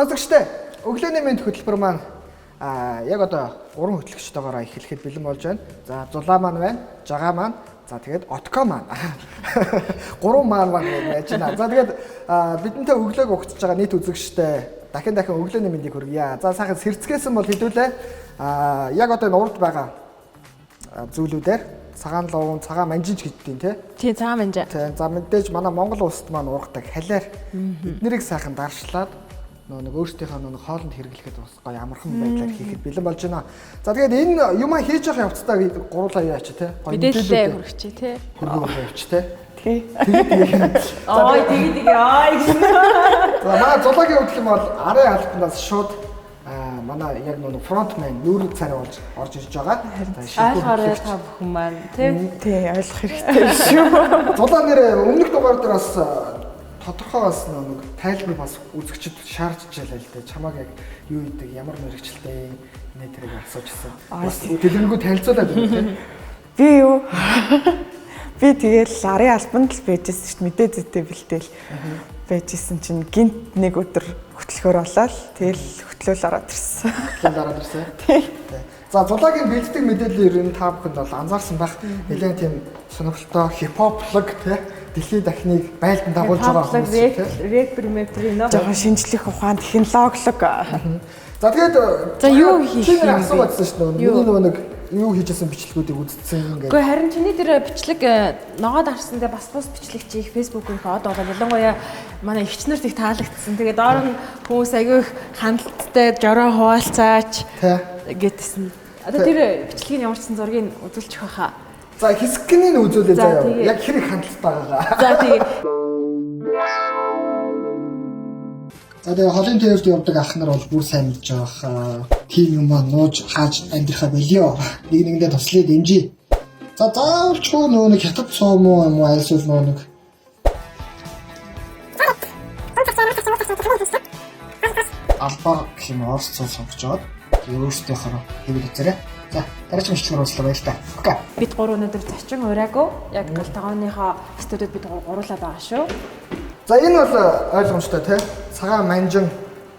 За үзэгчдээ, өглөөний мэнд хөтөлбөр маань яг одоо гурван хөтлөгчтэйгоор эхлэхэд бэлэн болж байна. За Зулаа маань байна, Жагаа маань, за тэгээд Отко маань. Гурван маань маань байж байна. За тэгээд бидэнтэй өглөөг угтж байгаа нийт үзэгчдээ дахин дахин өглөөний мэндийг хүргье. За сайхан сэрцгээсэн бол хэдүүлээ. Яг одоо энэ урд байгаа зүйлүүдээр цагаан луун, цагаан манжинч гэдгийг тий. Тийм, цагаан манжаа. Тийм. За мэдээж манай Монгол улсад маань ургадаг халиар эднэрийг сайхан даршлаад нөгөө нэг өөрсдийнхөө нөгөө хоолнд хэрэглэхэд бас гоё амархан байдлаар хийхэд бэлэн болж байна. За тэгээд энэ юмаа хийж явах явцдаа гурлаа юу ачи тий. Гоё мэдээлэлээ хүргэчихье тий. Хүргэх явчих тий. Тий. Ой тэгээ тэгээ ой гэсэн. За манай Зулаагийн хувьд юм бол арын албанаас шууд манай яг нөгөө фронтмен нүүрэг царай болж орж ирж байгаа. Ойлгоорой та бүхэн маань тий. Тий, ойлгох хэрэгтэй шүү. Зулаа нэр өмнөх дугаар дээр бас тодорхой бас нэг тайлбар бас үзэгчд шаардж байлаа л дээ. Чамааг яг юу идэг, ямар мэрэгчлээ нэ тэрийг асуужсэн. Бас дэлгэрэнгүй танилцуулаад байна тий. Би юу? Би тэгэл арын албанд л байжсэн шүү дээ. Мэдээ зүйтэй бэлдээл байжсэн чинь гинт нэг өдөр хөтлөхөр болоод тэгэл хөтлөөл ороод ирсэн. Хөтлөөл ороод ирсэн. Тий. За Зулаагийн бэлддэг мэдээллийн ер нь та бүхэнд бол анзаарсан байх. Нэлээд тийм сонирхолтой хипхоплог тий дэлхийн дахныг байлдан дагуулж байгаа хүмүүс тий. Рэпер мэпер нөө. Жохон шинжлэх ухаан, технологилог. За тэгээд за юу хийх юм асуугаадсан шүү дээ. Миний нөгөө нэг юу хийжсэн бичлэгүүдийг үзсэн ингээд. Үгүй харин чиний тэр бичлэг ногоод харсан дээр бас бус бичлэг чи их Facebook-ийн их од болоо. Ялангуяа манай эгч нарт их таалагдсан. Тэгээд доор нь хүмүүс айгүй их хандлттай жороо хуваалцаач гэдсэн. Одоо тэр бичлэгийн ямар ч сан зургийг үзүүлчих байхаа. За хэсэгний нь үзүүлээ заяа. Яг хэр их хандлттай байгаагаа. За тэгээ. За тэгээ холын тээврт явдаг ах нар бол бүр сайн мэдж байгаа. Тийм юм аа нууж хааж амьдрахаа болио. Нэг нэгэндээ туслая дэмжиж. За заавалчгүй нөгөө нэг хятад суу муу юм уу альсвал нөгөө нэг албаар гэх юм орос цуу сонгож аваад өөрсдийнхөө хэвэл үзээрэй. За дараагийн бичлэгээр уулзлаа баярлалаа. Окей. Бид гурав өнөөдөр зочин ураагүй. Яг галтгооныхоо студиуд бид гурлаа байгаа шүү. За энэ бол ойлгомжтой тий. Цагаан манжин,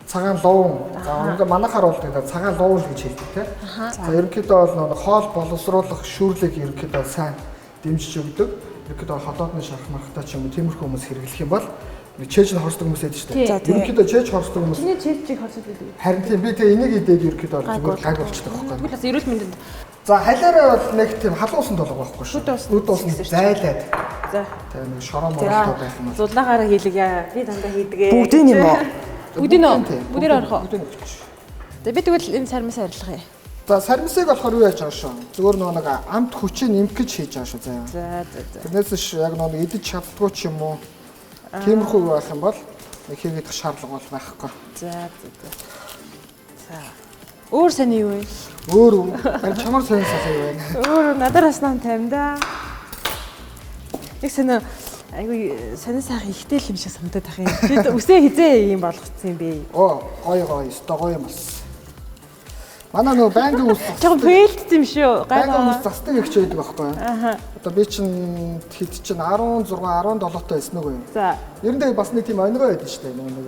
цагаан луун. За манайхаар бол тэгээд цагаан луун л гэж хэлдэг тий. За ерөнхийдөө бол нөгөө хоол боловсруулах шүүрлийг ерөнхийдөө сайн дэмжиж өгдөг. Ерөнхийдөө холоодны шарх мархтай ч юм уу тиймэрхүү хүмүүс хэрэглэх юм бол чээж нь хорсдог хүмүүс байдаг шүү дээ. Ерөнхийдөө чээж хорсдог хүмүүс. Чиний чээжийг хорсод байдаг. Харин тийм би тэгээ энийг идээд ерөнхийдөө бол зүгээр гайг болчихдог байхгүй. Тэгвэл бас эрүүл мэндэд. За халиараа бол нэг тийм халуун усан толго байхгүй шүү. Нүд усан зайлаад. За. Тэгээ нэг шороо моролтой байх юм бол. Зулаагаараа хийлгээ. Би дандаа хийдгээ. Бүгдийг юм уу? Бүгдийг нь. Бүгдээр орох уу? За би тэгвэл энэ сармис арилгая. За сармисыг болохоор юу яаж байгаа шүү? Зүгээр нөгөө нэг амт хүчийг нэмэх гэж хийж байгаа шүү заяа. За за за. Тэрнээс биш яг нөгөө нэг идэж чаддгүй ч юм уу. Тиймэрхүү байх юм бол хийгээд шаардлага бол байхгүй. За за за. За. Өөр сайн юу вэ? Өөр харин чамар сайн сайхан юу байна? Өөр надаар бас нам тайм да. Нэг сайн айгүй сонин сайхан ихтэй л юм шиг санагдаад байх юм. Чи үсээ хизээ юм болгоцсон юм бэ? Оо, гоё гоё, өстой гоё юм болсон. Манай нөгөө байнгын ус жоохон фейлдсэн юм шүү. Байнгын ус засдаг их ч байдаг байхгүй юу? Аха. Одоо би чинь хэд чинь 16, 17 таа байсан үгүй юу? За. Ер нь тэгээ бас нэг тийм онгой байдаг шүү дээ. Нөгөө нэг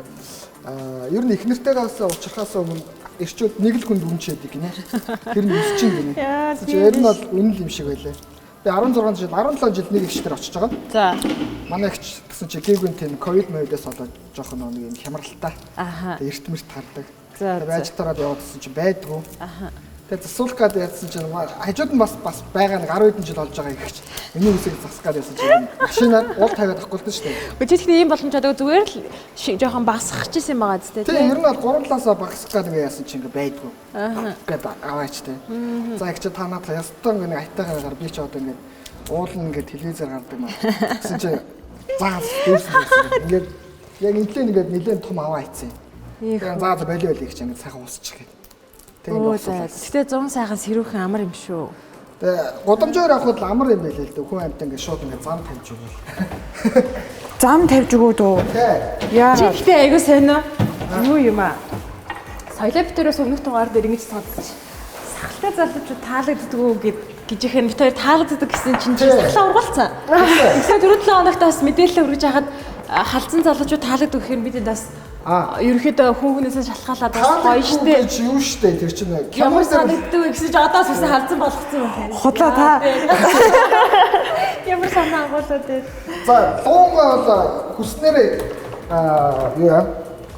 ер нь их нэртэйгээс уулзрахаас өмнө эрчүүд нэг л хүнд үнчээд гинэ. Тэр нь өсчин гинэ. Тэр нь бол үнэн л юм шиг байлаа. Би 16 жил, 17 жил нэг эгч дээр очиж байгаа. За. Манай эгч гэсэн чи гэгүн тийм ковид мовидоос болоод жоохон нэг юм хямралтай. Аха. Тэгээ эрт мэрт хардаг. За. Тэгээ ажилтараад явуулсан чи байдгүй. Аха. Тэгээ засуулах гээд яасан чинь хажууд нь бас байгаа нэг 10 хэдэн жил болж байгаа эгч. Миний үсийг засах гээд яасан чинь машинаар уул тавиад авахгүй л шүү дээ. Үгүй чи тэгэхээр ийм боломж одоо зүгээр л жоохон багасгах гэсэн юм байгаа зү тий. Тийм ер нь бол гурван талаасаа багасгах гээд ингээ яасан чинь ингээ байдгүй. Аха. Гээд аваач тий. За эгч та надад ястаа ингээ нэг айтайгаар би ч одоо ингээ уулна ингээ телевизээр гардаг маа. Гэсэн чи заас дүүрсэн байсан. Ингээд яг энэтэй ингээд нэлээд том аваа хийцэн. Тэгээ заа за болио болио гэж ингээд сайхан уусчих гээд. Гэтэ 100 сайхан сэрүүхэн амар юм шүү. Тэгээ гудамжаар явхад л амар юм байлээ л дээ. Хүн амт ингээд шууд ингээд зам тавьж өгөөл. Зам тавьж өгөөд үү? Тий. Яа. Чи гэтэ айгүй сайн уу? Юу юм аа? Соёлоо битэрээс өмнөх дугаар дээр ингэж сонсч. Сахалтай залуучууд таалагддаггүй гэд гэж ихэн бит хоёр таалагддаг гэсэн чинь чи сахлаа ургалцсан. Тэгсэн 4-7 хоногт бас мэдээлэл хүргэж хахад Халзан залуучууд таалагддаг гэхээр бид энд бас ерөнхийдөө хүн хүнээсээ шалтгаалаад бас гоё штэ. Юу штэ тэр чинь ямар санагддаг вэ гэсэн чи одоо сүсээ халзан болгоцсон юм байна. Худлаа та. Ямар санаа агуулад байд. За луунгаа бол хүснээрээ юу яа?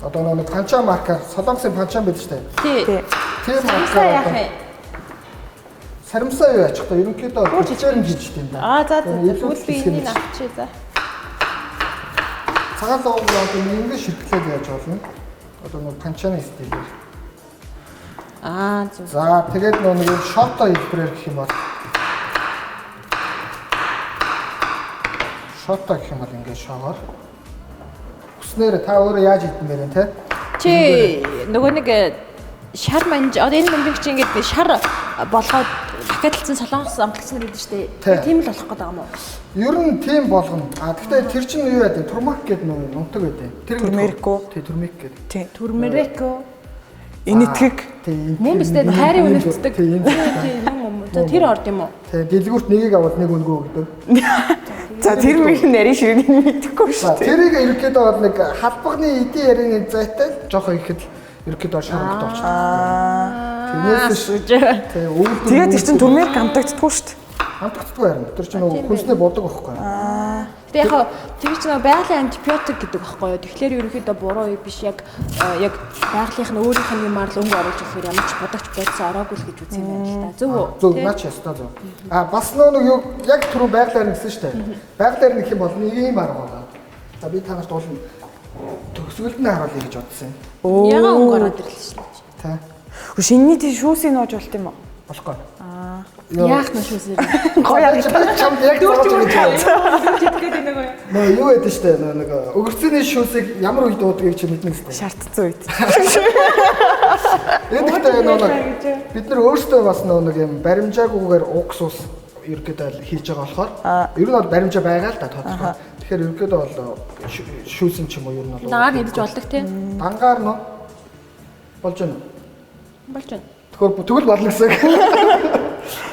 Одоо нэг панча марка, Солонгосын панчан байдаг штэ. Тий. Тэр марка. Саримсаа юу яачих вэ? Ерөнхийдөө хүчээр нь хийж дим да. Аа за за. Тэгвэл би энийг авчий за. Цагаан луунгаа одоо ингэ ширхлээд яаж болно? Одоо нэг панчаны стилээр. Аа зөв. За тэгээд нэг юм шото хэлбэрээр гэх юм бол шото гэх юм бол ингэ шоогоор хүснээр та өөрөө яаж идэн бэ те? Чи нөгөө нэг шар манж одоо энэ манжиг чи ингэ шар болгоод пакетлсан солонгос амтлагч нар гэдэг шүү дээ. Тийм л болох гээд байгаа юм уу? Ер нь тийм болгоно. А гэхдээ тэр чинь юу яа вэ? Турмак гэдэг нөө нунтаг байдаг. Тэр турмерико. Тий, турмек гэдэг. Тий. Турмерико. Энэтхэг. Тий. Мөн биз дээ тайрын үнэртдэг. Тий, юм уу? За тэр орд юм уу? Тий, дэлгүүрт нэгийг аваад нэг өнгөө өгдөг. За тэр мөр нарийн ширээний мэдэхгүй шүү дээ. Тэрийг ерөнхийдөө бол нэг халбагны эдийн ярианы зайтай жоохон ихэд ерөнхийдөө шарангт болчихдог. Тэрнээс тий, өвөлд. Тэгээд тэр чинь турмерик амтагддаггүй шүү дээ. Амтагддаггүй харин. Тэр чинь нөгөө хүнсний будаг байхгүй. Гэтэ яг тэр чинь нөгөө байгалийн антибиотик гэдэг байхгүй юу? Тэгэхээр ерөнхийдөө буруу биш яг яг байгалийнх нь өөрийнх нь юмар л өнгө оруулж ирэхээр ямар ч будагч бодис ороогүй л гэж үзсэн юм байна л та. Зөв үү? Зөв, наач ястаа зөв. А бас нөгөө юу яг түрүү байгалаар нэгсэн шүү дээ. Байгалаар нэх юм бол нэг юм арга байгаа. За би та нарт уул төгсгөлд нь харуулъя гэж бодсон юм. Ягаан өнгө ороод ирлээ шүү дээ. Тэ. Хүш энэний тий шүүсийг нууж болт юм уу? Болохгүй. Аа. Яах нь шүүсээр? Гоё яг чамд яг зурж өгч байгаа. Жетгээд байна уу? Нөө юу гэдэг штэ нэг өгөрцөний шүүсийг ямар үед уудгийг чи мэднэ гэсэн. Шаардсан үед. Энэ гэхдээ нэг бид нар өөрсдөө бас нэг юм баримжаагүйгээр уксус ерөнхийдөө хийж байгаа болохоор ер нь бол баримжаа байгаа л да тодорхой. Тэгэхээр ерөнхийдөө бол шүүсэн ч юм уу ер нь бол дангаар идэж болдог тий. Дангаар нөө болж байна. Болж байна. Тэгвэл болно гэсэн.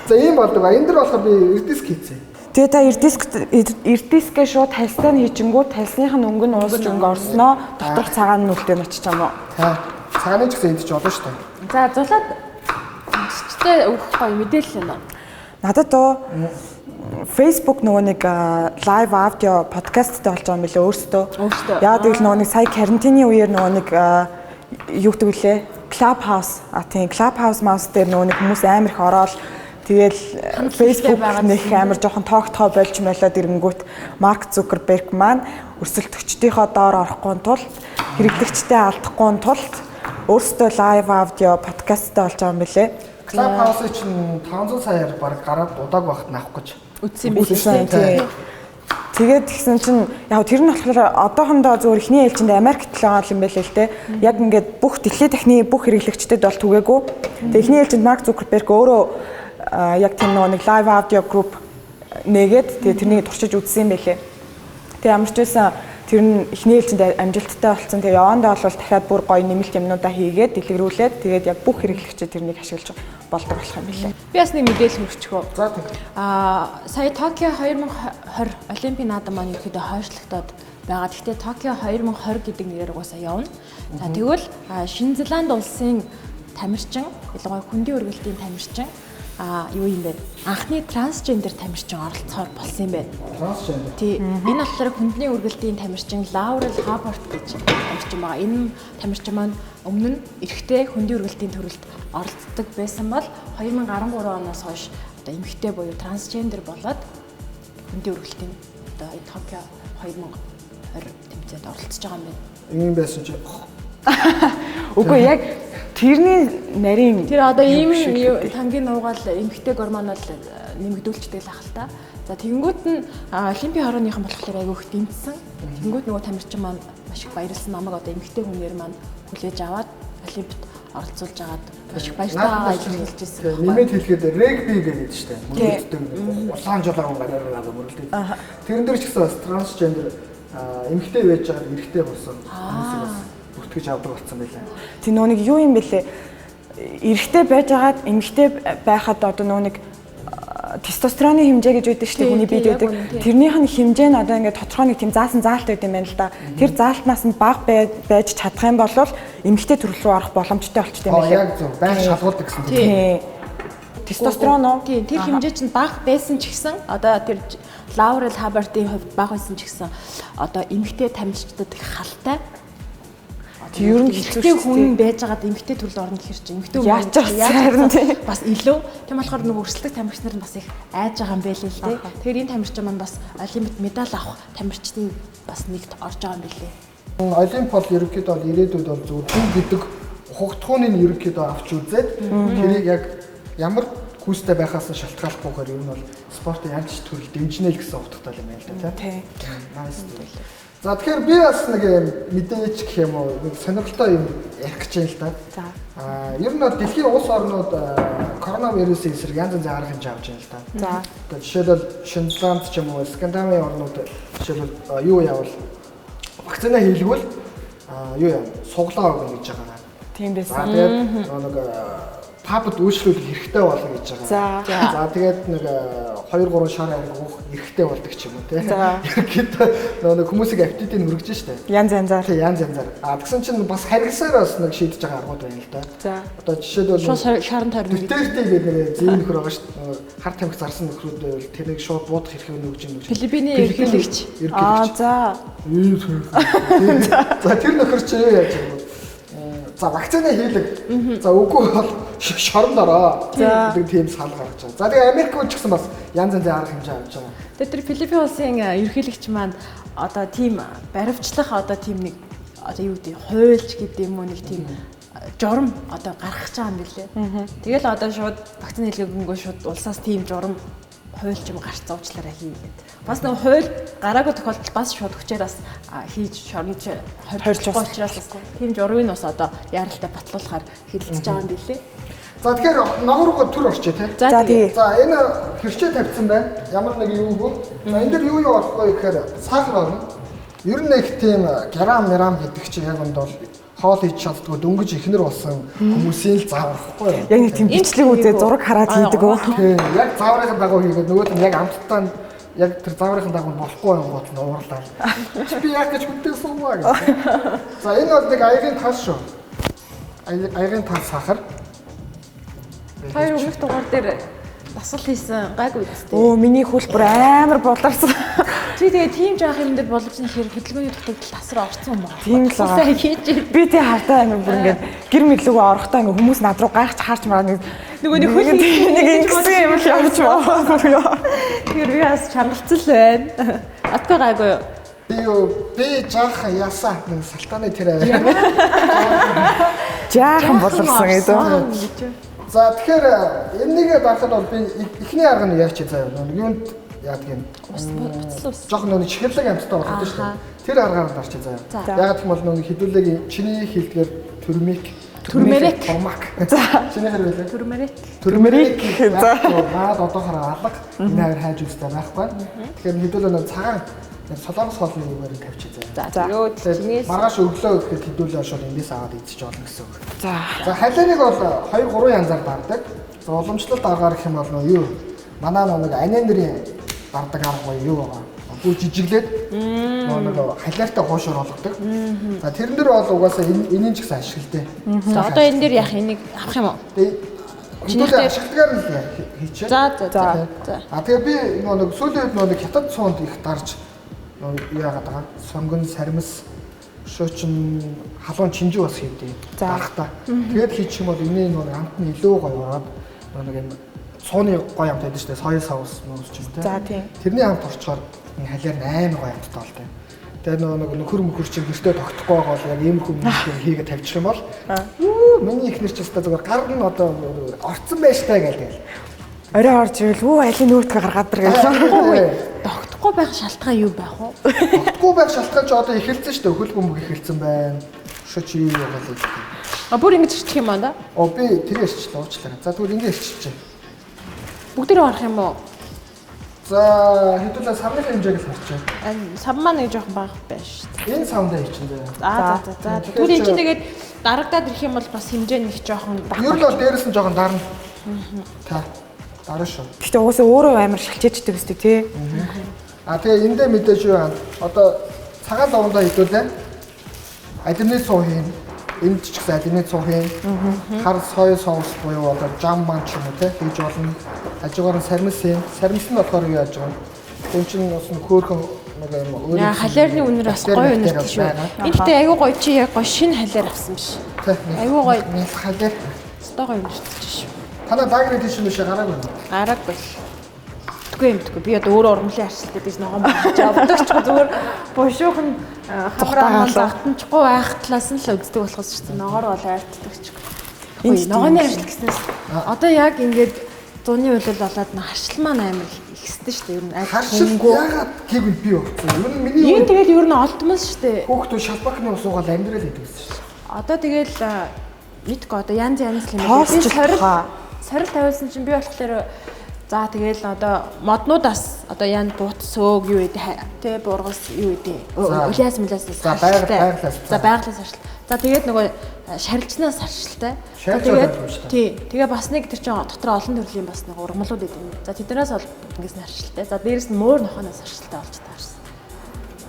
За ийм болдог. Энэ дэр болохоор би эрдиск хийцээ. Тэгээ та эрдискээ шууд хальстай нь хийжингүү тальсных нь өнгө нь уусч өнгө орсноо доторх цагаан нь үлдэн очиж юм уу? Та цагааны ч гэсэн идэж болно шүү дээ. За зулаад өсчтэй өгөх гоё мэдээлэл байна. Надад доо Facebook нөгөө нэг live аудио подкасттай болж байгаа юм билээ өөртөө. Яагаад гэвэл нөгөө нэг сая карантины үеэр нөгөө нэг юу гэдэг вүлээ? Clubhouse. А тийм Clubhouse mouse дээр нөгөө нэг хүмүүс амар их ороод тэгэл Facebook нэх амар жоохон тоогтхоо болж молоод ирэнгүүт Марк Зукерберг маань өрсөлдөгчдийнхөө доор орохгүй тулд хэрэглэгчтэй алдахгүй тулд өөрсдөө live аудио подкасттай болж байгаа юм билээ. Clubhouse-ыг чинь 500 саяар баг гараад удааг багт авах гэж үтсэн юм билээ. Тэгээд тэгсэн чинь яг тэр нь болохоор одоохондоо зөвхөн эхний ээлжинд Америкт л байгаа юм байлээ л дээ. Яг ингээд бүх дэлхийн техникийн бүх хэрэглэгчдэд бол түгээгүй. Тэгээд эхний ээлжинд Марк Зукерберг өөрөө яг тийм нөгөө нэг live audio group нээгээд тэгээд тэрнийг туршиж үзсэн юм байлээ. Тэгээд ямар ч байсан тэр нь эхний ээлжинд амжилттай болсон. Тэгээд явандаа бол дахиад бүр гоё нэмэлт юмнуудаа хийгээд дэлгэрүүлээд тэгээд яг бүх хэрэглэгчид тэрнийг ашиглаж болдог болох юм билээ. Би бас нэг мэдээлэл хүрчихв. За тэг. Сая Токио 2020 Олимпийн наадам маань ерөөхдөө хойшлогдоод байгаа. Гэхдээ Токио 2020 гэдэг нэрээр угаасаа явна. За тэгвэл Шинэ Зеланд улсын тамирчин, ялангуяа хөндийн өргөлтийн тамирчин юу юм бэ? Анхны трансгендер тамирчин оролцохоор болсон юм байна. Трансгендер. Тий. Энэ болохоор хүндний үргэлтийн тамирчин Лаурел Хаббарт гэж тамирчин байгаа. Энэ тамирчин маань өмнө нь эрэгтэй хөндийн үргэлтийн төрөлд оролцдог байсан бол 2013 оноос хойш одоо эмэгтэй буюу трансгендер болоод хөндийн үргэлтийн одоо Токио 2020 тэмцээнд оролцож байгаа юм байна. Ийм байсан чи. Үгүй яг тэрний нарийн тэр одоо ийм тангийн нуугаал эмэгтэй гормон бол нэмэгдүүлждэг л ах л та. За тэгэнгүүт нь олимпийн хорооныхан болохоор айгүй их дэмжсэн. Тэгэнгүүт нөгөө тамирчин маань маш их баярлсан. Намайг одоо эмэгтэй хүнээр маань хүлээж аваад олимпиад оролцуулж агаад маш их баяртайгаа илэрхийлж ирсэн. Нэмээд хэлэхэд регби гэдэг шүү дээ. Мөрөлддөг улаан жолоон гараар мөрөлдөг. Тэрэн дээр ч гэсэн бас трансгендер эмэгтэй байж байгаа эрэгтэй болсон хүмүүсийг бас бүртгэж авдаг болсон байлаа. Тэг нөгөө нэг юу юм бэлээ? Эрэгтэй байж байгаад эмэгтэй байхад одоо нөгөө нэг Тестостероны хэмжээ гэж байдаг шүү дээ хүний биед байдаг. Тэрнийх нь хэмжээ нь одоо ингээд тодорхой нэг тийм заасан заалт байдаг юм байна л да. Тэр заалтнаас нь бага байж чадах юм бол эмэгтэй төрөл рүү орох боломжтой болчтой юм байна. Яг зөв. Байнга шалгуулдаг гэсэн тийм. Тестостерон уу? Тийм, тэр хэмжээ чинь бага байсан ч гэсэн одоо тэр Лаурел Хаббардын хувьд бага байсан ч гэсэн одоо эмэгтэй тамирчдад их халтай. Ер нь хэцүү хүн байж байгаад эмэгтэй төрөл орно гэхэр чинь эмэгтэй хүн яаж харин бас илүү. Тийм болохоор нөгөө өрсөлдөх тамирч нар нь бас их айж байгаа юм байл л дээ. Тэгэхээр энэ тамирчин маань бас олимпиад медаль авах тамирчдын бас нэгт орж байгаа юм билээ. Олимп бол ерөнхийдөө бол ирээдүйд бол зөвхөн хүн гэдэг ухагдхууныг ерөнхийдөө авч үзээд тэрийг яг ямар хүүстэй байхаас нь шалтгааллахгүйгээр ер нь бол спортын янз төрөл дэмжинэ л гэсэн утгатай юм байна л да тий. Nice. За тэгэхээр би бас нэг юм мэдээч гэх юм уу нэг сонирхолтой юм ярих гэж байна л да. За. Ер нь бол дэлхийн улс орнууд коронавирусын эсрэг янз янзын арга хэмжээ авч байна л да. За. Одоо жишээлбэл Шинзланд ч юм уу Скандинавын орнууд жишээлбэл юу явал вакцина хийлгвэл юу яа суглаа өгнө гэж байгаа. Тийм байсан. За тэгээд нэг пабд үйлчлүүлэх хэрэгтэй болно гэж байгаа. За тэгээд нэг 2 3 шар анги уух хэрэгтэй болдог ч юм уу тий. Ерөнхийдөө нэг хүмүүсийг аппетитийг өргөж штэ. Янз янзаар. Тий, янз янзаар. А тэгсэн чинь бас харгасаар бас нэг шийдэж байгаа аргууд байна л да. За. Одоо жишээлбэл шууд шаран тойрно. Дүтэртэй гэдэг нэг зээн нөхөр байгаа штэ. Хар тамхи зарсан нөхрүүд байвал тэрийг шууд буудах хэрэг өгнө гэж юм. Филиппиний ерөнхийлөгч. Аа за. За тэр нөхөр чи юу яаж юм бэ? За вакцина хийлэг. За үгүй бол шоронд ороо гэдэг тийм санал гаргаж байгаа. За тэгээ Америк ч гэсэн бас янз янзын арга хэмжээ авч байгаа. Тэгээ тэр Филиппин улсын ерөнхийлөгч маань одоо тийм баривчлах одоо тийм нэг одоо юу гэдэг хуульч гэдэг юм уу нэг тийм журам одоо гаргах гэж байгаа юм билээ. Тэгэл одоо шууд вакцина хийлгэнгөө шууд улсаас тийм журам хуульч юм гарцсан уучлаарай хийгээд. Бас нэг хууль гараагүй тохиолдолд бас шууд хүчээр бас хийж шоронд хорж учраас тийм журмыг бас одоо яаралтай батлуулахаар хэлэлцэж байгаа юм билээ. За тэгэхээр ногоо руугаа төр орчээ тий. За тий. За энэ хэрчээ тавьсан байна. Ямар нэг юугүй. За энэ дэр юу юу орохгүй гэхээр сахар орно. Ер нь их тийм грам мрам гэдэг чинь яг үнд бол хоол хийж чаддгүй дөнгөж ихнэр болсон хүмүүсийн л заавар ихгүй юу? Яг нэг тийм бичлэг үзээ зураг хараад хийдэг үү? Тийм. Яг зааврын дагуу хийгээд нөгөөд нь яг амттаа яг тэр зааврын дагуу болохгүй юм гот нь уурлаа. Би яг гэж хүнтэй суугаа гэж. За энэ бол нэг аягийн тал шүү. Аягийн тал сахар. Хоёр өмнөх дугаар дээр дасгал хийсэн гайгүй үстэй. Өө миний хөл бүр амар буларсан. Чи тэгээ тийм жоох юм дээр боловч нөхөр хөдөлгөөний дутагдал тасраа орсон юм байна. Тийм л байгаа. Хийж. Би тий хартаа амар бүр ингээд гэр мэдлэгөө орохдоо ингээд хүмүүс над руу гайхаж харж мараа нэг нөгөө нэг хөл нэг ингэсэн юм л явж байгаа. Тэгэхээр би бас чангалцал байна. Атгаа гайгүй юу? Би юу би жаахан ясаа нэг салтааны тэр аваа. Жаахан боловсон гэдэг. За тэгэхээр энэнийгээ дарахад бол би эхний арга нь яаж чи заяа нэг юунд яадаг юм. Ус ус. Жохон нэг чихэрлэг амттай болгодог шүү дээ. Тэр аргаар дарчи заяа. Ягаад гэх юм бол нэг хідүүлэгийн чиний хилдгээр төрмик Түрмэрик. Тормак. За. Чиний хэр байлаа? Түрмэрик. Түрмэрик. За. Наад одоохоор алга. Энэ хоёр хайж үзтэй байхгүй. Тэгэхээр хідүүлээ нэг цагаан солонгос хоолны юугаар тавьчих заяа. За. Юу чинээс маргааш өглөө гэхэд хідүүлээ шууд эндээс аваад идчих болно гэсэн үг. За. За халианыг бол 2 3 янзаар дардаг. За уламжлалт аргаар гэх юм бол юу? Манай нэг анийн нэрийн дардаг арга гоё юу байгаа. Бүр жижиглээд нэг халиартай хуушуур болгодог. За тэрэн дээр бол угаасаа энийн ч гэсэн ашигладаг. За одоо энэ дээр яах энийг авах юм уу? Чинийхээ ашигладгаар нь хийчихээ. За за за. А тэгээ би нэг сүүлийн үед нэг хятад цуунд их дарж юу яагаад байгаа. Сонгон сармис шуучин халуун чинжүү бас хийдэг. Дарахтаа. Тэгээд хийчих юм бол энэний нэг амт нь илүү гоё ороод нэг юм цууны гоё амт байдаг шүү дээ. Соя соус мөс ч юм те. За тийм. Тэрний амт орчхоор энэ халиар нь амар гоё амттай болтой. Тэгээ нөгөө нэг нөхөр мөхөр чинь гэртээ тогтохгүй байгаа бол яг иймэрхүү юм хийгээ тавьчих юм бол үү миний ихнэр ч өстой зүгээр гар нь одоо орцсон байж таа гээл тэгэл. Орой орж ирвэл үү алин нүүртгэ гаргаад ир гэж. Тогтохгүй байх шалтгаан юу байх вэ? Тогтохгүй байх шалтгаан ч одоо эхэлсэн шүү дээ. Хөл бөмбөг эхэлсэн байна. Шо чи юу яваал гэж. А бүр ингэж ирчих юм аа да? Оо би тэгээ ирчихлээ уучлаарай. За тэгвэл ингэ ирчихжээ. Бүгдээрээ орох юм уу? За хэдүүлээ савны хэмжээг л харчаа. Сав маань нэг жоохон бага байна шүү дээ. Энэ савндаа хийчин заяа. За за за. Тэгвэл энэ чинь тэгээд дарагдаад ирэх юм бол бас хэмжээ нэг жоохон бага. Ер нь бол дээрэс нь жоохон дарна. Та. Дараа шүү. Гэхдээ угаасаа өөрөө амар шалчээждэг өстэй тий. А тэгээ эндээ мэдээж юу байна? Одоо цагаан давандаа хэдүүлээ. Алюминий цуу хийн. Энд ч гэсэн алюминий цуу хийн. Хар соя соус буюу одоо жам ман ч юм уу те хийж болно. Хажуугаар нь сармис хийн. Сармис нь болохоор юу яаж байгаа юм? Энд чинь бас хөөхөн нэг юм өөр. Халиарны үнэр бас гоё үнэртэй шүү. Энэ гэхдээ айгүй гоё чи яг гоё шинэ халиар авсан биш. Айгүй гоё. Халиар. Өстой гоё үнэртэй шүү. Танаа дагрын тийш юм биш гараагүй. Гараагүй. Мэдгүй юм мэдгүй. Би одоо өөрөө ургамлын харшилтай гэж ногоон болж явдаг ч зүгээр бушуухан хамраа загтанчгүй байх талаас нь л үздэг болохоос ч ногоор бол ойртдог ч. Энэ ногооны харшил гэснээс одоо яг ингээд зуны хөлөл болоод харшил маань амар ихсдэн шүү дээ. Ер нь харшил яагаад гэвэл би өгсөн. Ер нь миний энэ тэгэл ер нь олдмол шүү дээ. Хүүхдүүд шалбакны ус уугаал амьдрал идэв гэсэн шүү дээ. Одоо тэгэл мэдгүй одоо янз янз юм байна. Би сорил тавиулсан чинь би болохоор за тэгэл одоо моднуудаас одоо ян буут сөөг юу гэдэг тэ бургас юу гэдэг улиас мулиас за байгалаас за байгалаас харшил. За тэгээд нөгөө шарилжнаас харшилтай. Тэгээд тий тэгээ бас нэг тэр чинь дотор олон төрлийн бас нэг ургамлууд гэдэг юм. За тэднээс бол ингээс нь харшилтай. За дээрэс нь муур нохоноос харшилтай болж таарсан.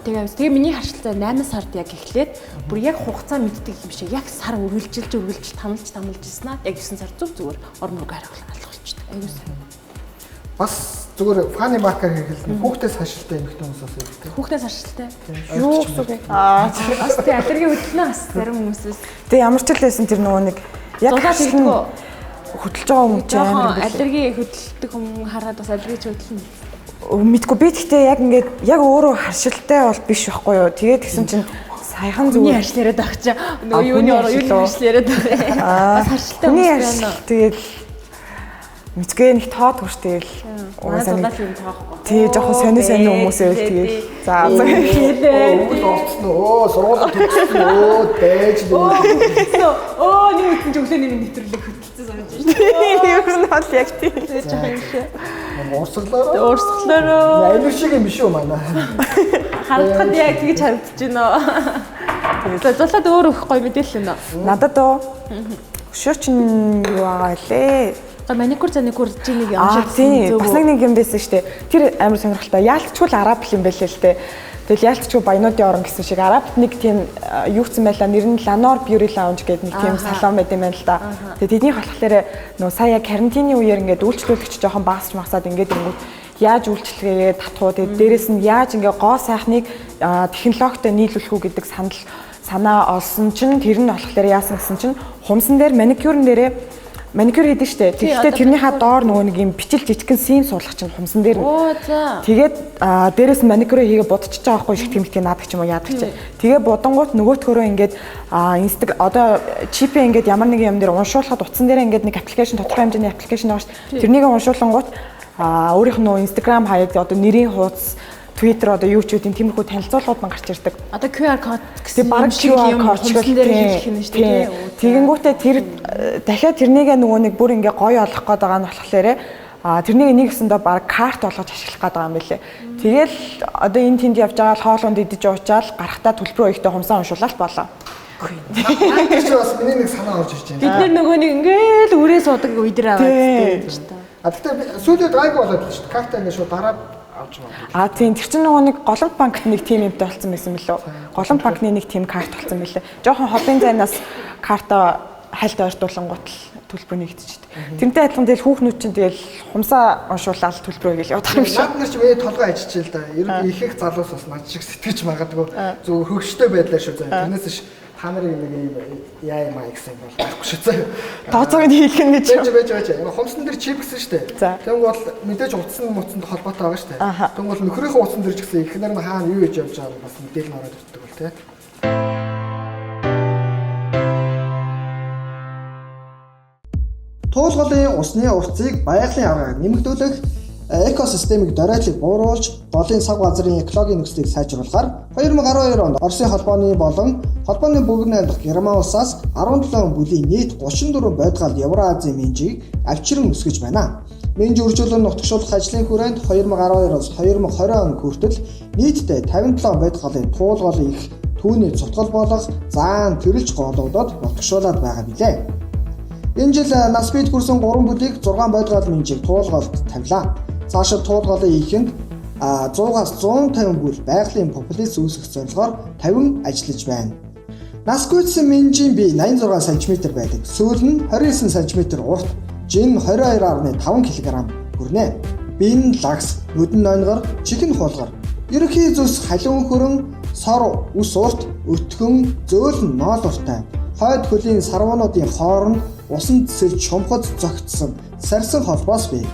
Тэгээ миний харшилтай 8 сард яг эхлээд бүр яг хугацаа мэддэг юм шиг яг сар үргэлжилж үргэлжил тамалж ирсэн аа. Яг 9 сар зүг зүгээр ор мөрөг хариулах болчихдог. Айгуу сайн. Бас зүгээр фаны маркер хэрэглэн хүүхдээс харшилтай эмэгтэй хүмүүс бас байдаг. Хүүхдээс харшилтай. Юу гэсэн үг вэ? Бас тий аллерги хөдлөнө бас зарим хүмүүсээс. Тэгээ ямар ч л байсан тэр нөгөө нэг яг харшилгүй хөдөлж байгаа хүн чинь амар аллерги хөдөлдөг хүн хараад бас аллерги хөдлөнө. Мэдгүй би гэхдээ яг ингээд яг өөрөө харшилтай бол биш байхгүй юу. Тэгээд тэгсэн чинь саяхан зүгээр хүний харшил яриад байх чи нөгөө юуны харшил яриад байгаа. Бас харшилтай хүмүүс байна. Тэгээд мэдгүй нэг тоод хүрч тэгэл угаасаа нэг юм тоохгүй. Тий жоохон сони сони хүмүүс байвал тэгэл за өвөл олцсон өө сургуулаа төгссөн өө дэж өө нэг үтэн ч өглөөний нэг нэвтрүүлэг хөтөлсөн санаж байна. Ер нь бол яг тий. Жоохон юм шиг. Урсгалаараа. Амир шиг юм биш үү манай. Харагдахад яг тэгж харагдаж байна. За зулаад өөр өгөх гоё мэдээлэл байна. Надад уу өшөө чинь юу байгаа лээ. Маникюр заникюр чи нэг юм шиг бас нэг юм байсан шүү дээ. Тэр амар сонирхолтой. Яалтчгүй л араб юм байлээ л дээ. Тэгэл яалтчгүй баянуудын орон гэсэн шиг арабт нэг тийм юу гэсэн байлаа. Нэр нь Lanor Beauty Lounge гэдэг нэг тийм салон байт юм байна л да. Тэгээ тэднийх болохоор нөө сая карантины үеэр ингээд үйлчлүүлэгч жоохон багасч магсаад ингээд ирэнгүүт яаж үйлчлэгээ татуу тэгээ дээрэс нь яаж ингээд гоо сайхныг технологитой нийлүүлэх үү гэдэг санал санаа олсон чинь тэр нь болохоор яасан гэсэн чинь хумсан дээр маникюрн дээрээ маникюр хийдэж штэ. Тэгэхдээ тэрнийхээ доор нөгөө нэг юм бичил жижигхэн сим суулгах чинь хумсан дээр. Оо за. Тэгээд дээрээс нь маникюрээ хийгээ будчихж байгаа байхгүй шиг тэмдэгтээ наадаг ч юм уу яадаг чи. Тэгээ будангуут нөгөөтгөрөө ингээд инстаг одоо чипээ ингээд ямар нэгэн юм дээр уншуулахад утсан дээр ингээд нэг аппликейшн тодорхой хэмжээний аппликейшн байгаа штэ. Тэрнийг уншуулангуут өөрийнх нь нөгөө Instagram хаяг одоо нэрийн хуудас Twitter одоо юу ч үгүй тиймэрхүү танилцуулгууд ман гарч ирдэг. Одоо QR код гэсэн баг QR код хумсан дээр хийх юм шүү дээ. Тэгэнгүүтээ тэр дахиад тэрнийгээ нөгөө нэг бүр ингээ гоё олох гээд байгаа нь болохоор тэрнийг нэг гэсэндээ баг карт болгож ашиглах гээд байгаа юм билээ. Тэгэл одоо энэ тэнд явж байгаа л хоолунд идэж уучаал гарахтаа төлбөрөө ихтэй хумсаа уншуулаад болоо. Тэр чинь бас миний нэг санаа орж ирж байна. Бид нар нөгөө нэг ингээл үрээ суудаг үе дээр аваад тийм шүү дээ. А тэгтээ сүүлийн гайгүй болоод л шүү дээ. Карта ингээ шууд дараад авч байгаа. А тийм тэр чинь нөгөө нэг Голомт банкт нэг тим юмтай болсон байсан мөлөө. Голомт банкны нэг тим карт болсон мөлөө. Жохон холын зайнаас карта хальт ойртуулангуут л төлбөр нэгдчихдэг. Тэрнтэй адилхан тэгэл хүүхнүүд чинь тэгэл хумсаа уншуулаад төлбөрөө гэж явдаг юм шиг. Наад нар чи миний толгой ажиллаж л да. Ер нь их их залуус бас над шиг сэтгэж магадгүй зөв хөгштэй байдлаар шүү заа. Тэрнээс ш та нарын нэг юм яа юм аа гэсэн юм бол байхгүй шүү заа. Тооцоог нь хийх нь гэж. Байж. Хумсан дээр чип гэсэн шүү дээ. Тэгвэл бол мэдээж утсан муцанд холбоотой байгаа шүү дээ. Тэгвэл нөхрийнхөө утсан дээр ч гэсэн эхнэр нь хаана юу хийж явж байгааг бас мэдээлэл нь ороод ирдэг бол тий. Туулгалын усны урцыг байгалийн аргаар нэмэгдүүлэх, экосистемийг дөрөөлөг бууруулж, голын сав газрын экологийн нөхцөлийг сайжруулахаар 2012 онд Оросын холбооны болон холбооны бөгрөн аймаг Герман улсаас 17 бүлийн нийт 34 бодгаал Евроазийн менжийг авчиран өсгөж байна. Менж үржүүлэн нутагшуулах ажлын хүрээнд 2012-оос 2020 он хүртэл нийтдээ 57 бодгаалын туулгалын их түүний цутгал болох заан тэрэлж голуудад нутагшуулад байгаа билээ. Энэ жил нас бид хүрсэн 3 бүлийг 6 бодгоол минжийг туулгалд тавилаа. Цаашид туулгалын ихэнд 100-аас 150 бүл байгалийн популяц үүсгэх зорилгоор 50 ажиллаж байна. Нас гүйцсэн минжийн бие 86 см байдаг. Сүүл нь 29 см урт, жин 22.5 кг хүрнэ. Бие нь лагс, нүд нь нонгор, чих нь хулгар. Ерөнхий зүс халиун хөрөн, сор ус урт, өтгөн, зөөлөн ноол уртай. Хойд хөлийн сарвуунуудын хооронд усан цэсэлж шумхад зогтсон сарсан холбоос бий.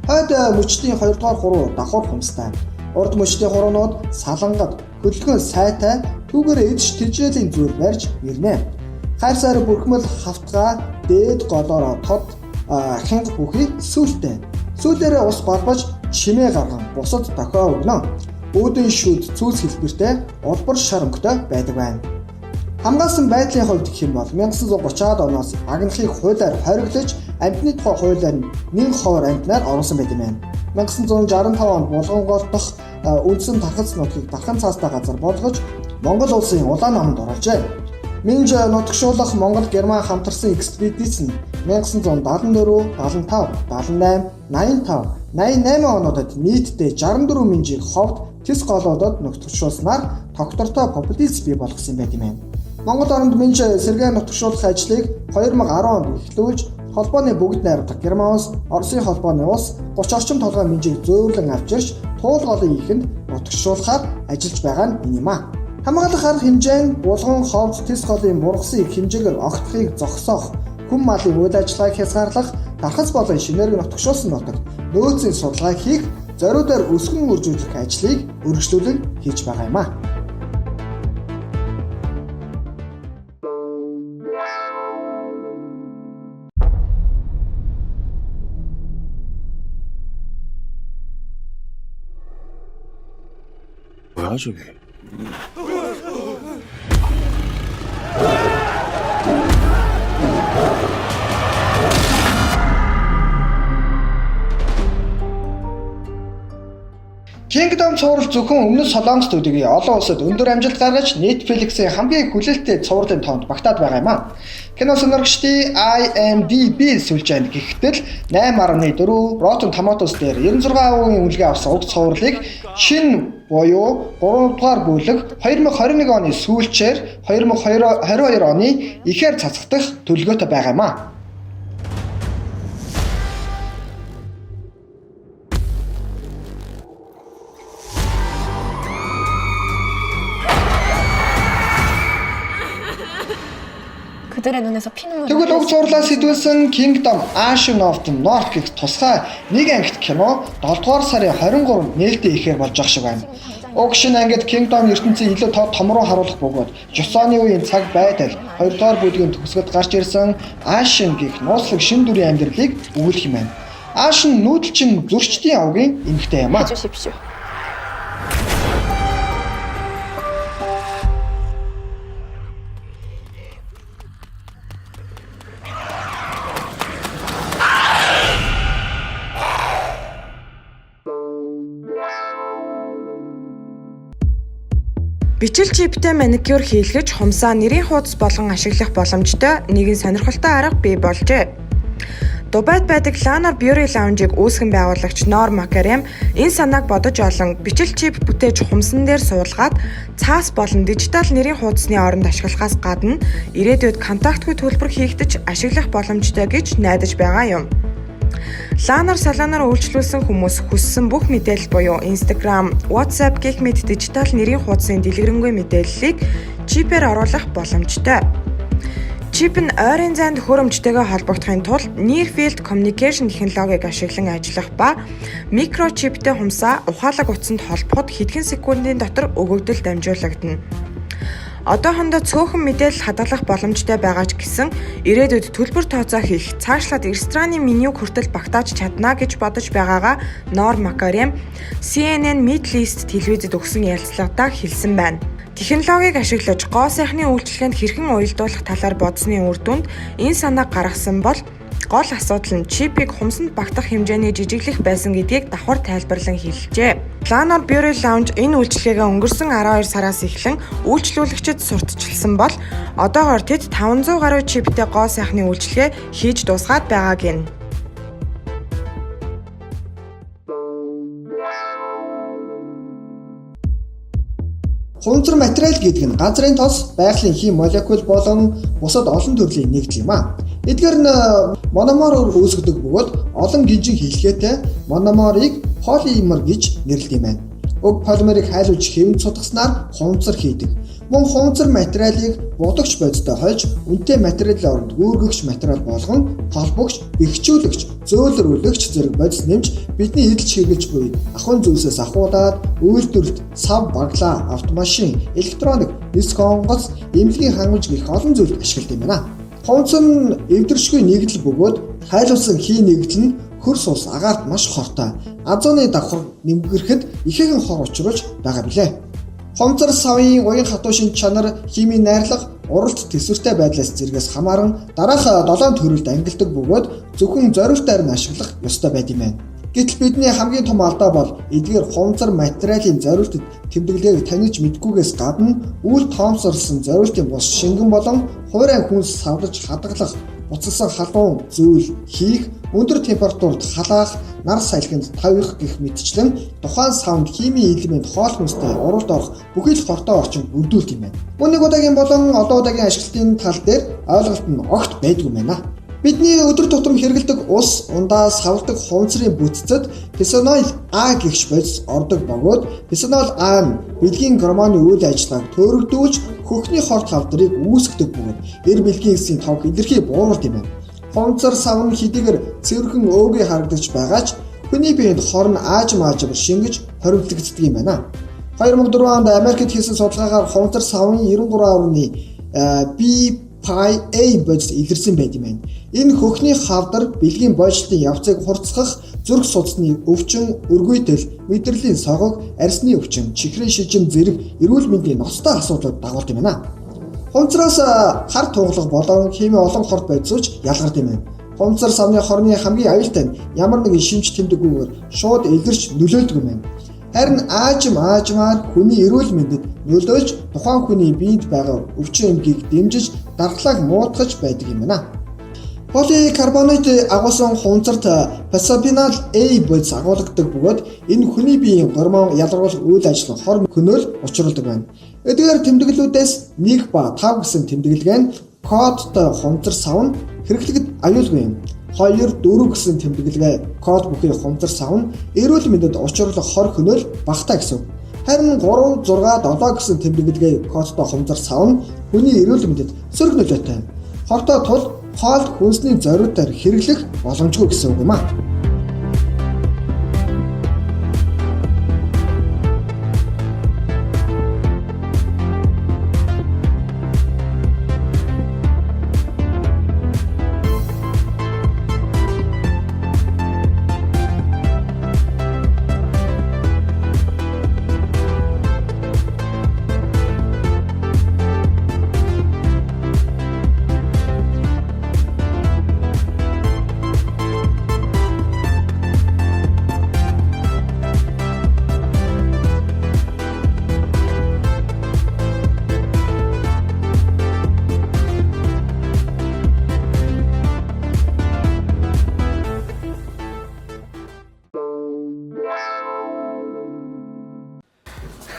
Хойд мөчдийн 2 дугаар хуруу давхар хумстай. Урд мөчдийн хуруунууд салангад, хөдөлгөөн сайтай, түүгээр эдш тэжээлийн зүйл барьж ирнэ. Хайр сайр бүрхмэл хавтгаа дээд голоороо тод хянга бүхий сүлтэй. Сүүлээрээ ус балбаж чимээ гарган бусад дохио өгнө. Үүдэн шүд цүүс хэлбэртэй улбар шар өнгөтэй байдаг байна. Хамгаалсан байдлын хувьд гэх юм бол 1930-аад оноос агнахыг хуулиар хориглож амьтны тухай хуулиар нэн ховор амьтнаар оруулсан байт юм байна. 1965 онд Булган дахь үндсэн тархац нутгийг дархан цаастай газар болгож Монгол улсын улаан намд оруулжээ. Минж нутагшуулах Монгол Герман хамтарсан экспедиц нь 1974, 75, 78, 85, 88 онуудад нийтдээ 64 минжийг ховд тэс голоодод нутагшуулснаар тогтвортой популяц бий болгосон байт юм байна. Монгол оронд минж сэргээн нутагшуулах ажлыг 2010 онд эхлүүлж холбооны бүгд найрамдах Герман улс, Оросын холбооны улс 30 орчим толгой минжийг зөөвөрлөн авчирч туул голын ихэнд нутагшуулахаар ажиллаж байгаа нь энэ юм а. Хамгаалах арга хэмжээ нь Булган, Ховд, Тэс голын бургасан их хэмжээгээр огтхыг зогсоох, хүн малын үйл ажиллагааг хязгаарлах, тархас болон шинээрэг нутагшуулсан нутагт нөөцийн судалгаа хийх, зориудаар өсгөн үржүүлэх ажлыг өргөжлүүлэн хийж байгаа юм а. 뭐야 저게? Kingdom цуврал зөвхөн өмнөд Солонгос төдийгүй олон улсад өндөр амжилт гаргаж Netflix-ийн хамгийн хүлээлттэй цувралын тоонд багтаад байгаа юм а. Кино сонирхчдын IMDb сүлжээнд гэхтэл 8.4 Rotten Tomatoes дээр 96% үнэлгээ авсан уг цувралыг шинэ буюу 3 дугаар бүлэг 2021 оны сүүлчээр 2022 оны ихээр цацагдах төлөвлөгөөтэй байгаа юм а. 그들의 눈에서 피눈물을 Тэгвэл 흘릴 уг 수 цувралаас сэдвүүлсэн Kingdom Ashen of the North гэх тусгай нэг ангит кино 7 дугаар сарын 23-нд нээлттэй ихээр болж байгаа шиг байна. Уг шинэ ангид Kingdom ертөнцийн илүү тод том руу харуулах бөгөөд Жосоны үеийн цаг байдал 2 дугаар бүлгийн төгсгөлд гарч ирсэн Ashen гэх нууцлаг шин дүрийн амьдралыг өгүүлэх юм байна. Ashen нүүдэлчин зөрчдийн овгийн эмэгтэй юм а. 해주십시오. Бичил чиптэй маникюр хийлгэж хумсаа нэрийн хуудас болгон ашиглах боломжтой нэгэн сонирхолтой арга бий болжээ. Дубайд байдаг Lanor Beauty Lounge-ыг үүсгэн байгуулагч Нор Макарем энэ санааг бодож олон бичил чип бүтээж хумсан дээр суулгаад цаас болон дижитал нэрийн хуудасны оронд ашиглахаас гадна ирээдүйд контактгүй төлбөр хийгдэж ашиглах боломжтой гэж найдаж байгаа юм. Ланар салоноор үйлчлүүлсэн хүмүүс хүссэн бүх мэдээлэл буюу Instagram, WhatsApp гэх мэт дижитал нэрийн хуудсын дэлгэрэнгүй мэдээллийг чипээр оруулах боломжтой. Чип нь ойрын зайд хөрөмжтэйгээ холбогдохын тулд Near Field Communication технологиг ашиглан ажиллах ба микрочиптэй хумсаа ухаалаг утсанд холбоход хэдхэн секундын дотор өгөгдөл дамжуулагдана. Одоохондоо цөөхөн мэдээлэл хадгалах боломжтой байгаа ч гэсэн ирээдүйд төлбөр тооцоо хийх, цаашлаад рестораны менюг хүртэл багтааж чадна гэж бодож байгаагаа Нор Макарем CNN Middle East телевизэд өгсөн ярилцлагадаа хэлсэн байна. Технологиг ашиглаж гоо сайхны үйлчилгээнд хэрхэн уялдуулах талаар бодсны үр дүнд энэ санааг гаргасан бол Гол асуудал нь чипийг хумсанд багтах хэмжээний жижиглэх байсан гэдгийг давхар тайлбарлан хэлжээ. Lanor Beauty Lounge энэ үйлчилгээгээ өнгөрсөн 12 сараас эхлэн үйлчлүүлэгчид сурталчилсан бол одоогоор тэд 500 гаруй чиптэй гоо сайхны үйлчилгээ хийж дуусгаад байгаа гэнэ. Хуванцар материал гэдэг нь газрын тос, байгалийн хим молекул болон бусад олон төрлийн нэгдэл юм а. Эдгээр нь мономороор үүсгдэг бөгөөд олон гинжин хэлхээтэй мономорыг полимер гэж нэрлэдэг юм байна. Уг полимерыг хайлуулж хэвэн цутгаснаар хуванцар хийдэг. Мөн хуванцар материалыг будагч бодистой хольж үнэтэй материалын оронд гүүргэгч материал болгон холбогч, бэхжүүлэгч, зөөлрүүлэгч зэрэг бодис нэмж бидний эдэлж хэрэглэж буй ахуйн зүйлсээс ахуулаад үйлдвэрлэлт, сав баглаа, автомашин, электроник, нисэх онгоц, эмнэлгийн хангамж гэх олон зүйлд ашигладаг юм байна. Хуванцар нь эвдэршгүй нэгдэл бөгөөд хайлуулсан хий нэгдэл нь хөрс ус агаарт маш хортой. Азоны давхар нэмгэрэхэд ихээхэн хор учруулж байгаа билээ. Хомцор савын уян хатуу шинж чанар, химийн найрлага, уралт төсвөртэй байдлаас зэргээс хамааран дараах 7 төрөлд ангилдаг бөгөөд зөвхөн зориултаар нь ашиглах ёстой байд юм байна. Гэтэл бидний хамгийн том алдаа бол эдгээр хомцор материалын зориултад тэмдэглэгийг таних мэдгүйгээс гадна үл тоомсорлсон зориултын бус шингэн болон хуурай хүнс савлаж хадгалах, буцалсан халуун зүйл хийх, өндөр температурт халаах, нар салхинд тавих гэх мэтчлэн тухайн савнд химийн элемент хоол хүнстэй уралд орох бүхий л хортой орчин бүрдүүлдэг юм байна. Мөн нэг удаагийн болон олон удаагийн ашиглалтын тал дээр ойлголт нь огт байдгүй юм байна. Бидний өдөр тутам хэрэглэдэг ус, ундаа, савладаг хуванцрын бүтцэд бисфенол А гэгч бодис ордог бөгөөд бисфенол А нь бэлгийн гормоны үйл ажиллагааг төөрөгдүүлж хөхний хорт хавдрыг үүсгэдэг бөгөөд эр бэлгийн эсийн товх илэрхий бууруулдаг юм байна. Хуванцар сав нь хэдийгээр цэвэрхэн өөгүй харагдаж байгаа ч хүний биед хор нь аажим аажим шингэж хоримтлагддаг юм байна. 2004 онд Америкт хийсэн судалгаагаар хуванцар савын 93.1 BPA бодис илэрсэн байт юм байна. Энэ хөхний хавдар бэлгийн боожлтын явцыг хурцлах, зүрх судасны өвчин, өргөйтэл, мэдрэлийн согог, арьсны өвчин, чихрийн шижим зэрэг эрүүл мэндийн ноцтой асуудлууд дагуулдаг юм байна. Хуванцраас хар туглах болон химийн олон хорт бодисууч ялгардаг юм байна. Хуванцар савны хорны хамгийн аюултай нь ямар нэгэн шимж тэмдэггүйгээр шууд илэрч нөлөөлдөг юм байна. Харин аажим аажмаар хүний эрүүл мэндэд нөлөөлж тухайн хүний биед байгаа өвчин эмгийг дэмжиж дархлааг муутгаж байдаг юм байна. Поликарбонат агуулсан хуванцарт бисфенол А бодис агуулгадаг бөгөөд энэ хүний биеийн гормон ялгаруулах үйл ажиллагаа хор хөнөөл учруулдаг байна. Эдгээр тэмдэглэлүүдээс 1 ба 5 гэсэн тэмдэглэгээ нь кодтой хуванцар сав нь хэрэглэхэд аюулгүй юм. 2, 4 гэсэн тэмдэглэгээ код бүхий хуванцар сав нь эрүүл мэндэд учруулах хор хөнөөл багатай гэсэн. Харин 3, 6, 7 гэсэн тэмдэглэгээ кодтой хуванцар сав нь хүний эрүүл мэндэд сөрөг нөлөөтэй. Хортой тул хоол хүнсний зориудаар хэрэглэх боломжгүй гэсэн үг юм а.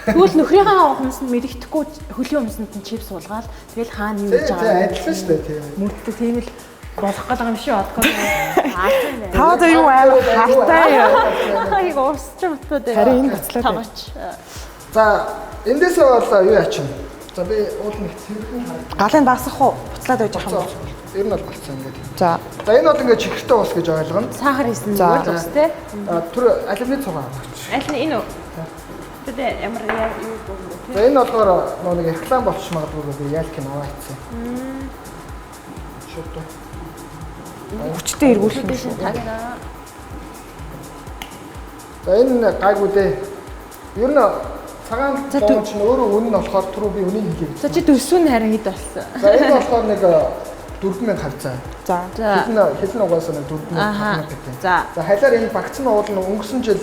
Тэгвэл нөхрийнхээ хумсанд мэддэхгүй хөлийн хумсанд нь чип суулгаад тэгэл хаана юу хийж байгаа юм. Адилхан шүү дээ тийм. Мөрддөг тийм л болох гал юм шиг одгоо. Та одоо юу амар хартай юм. Хийг уусч утаад. Харин энэ буцлаа. За эндээсээ бол юу яачин. За би уул нэг цэвэрхэн харагдав. Галын дасах уу? Буцлаад байж байгаа юм. Ер нь бол болцсон ингээд. За. За энэ бол ингээд чихэртэй ус гэж ойлгоно. Сахар хийсэн зүгээр ус те. Тэр алюминий цугаа аваач. Аль нь энэ үү? Тэгээ ямар юу юм бэ? За энэ болохоор нөө нэг реклам болчих магадгүй би яалк юм аваа хийсэн. Шууд. Хүчтэй эргүүлэх юм шүү. За энэ гайгүй дээ. Ер нь цагаан луун чинь өөрөө үнэн болохоор түрүү би үнийг хэлье. За чи төсөв нь харин хэд болсон? За энэ болохоор нэг 4000 хавцаа. За. Хэл нь угаасаа нэг 4000 гэдэг. За. За халиар энэ багцсан уул нь өнгөрсөн жил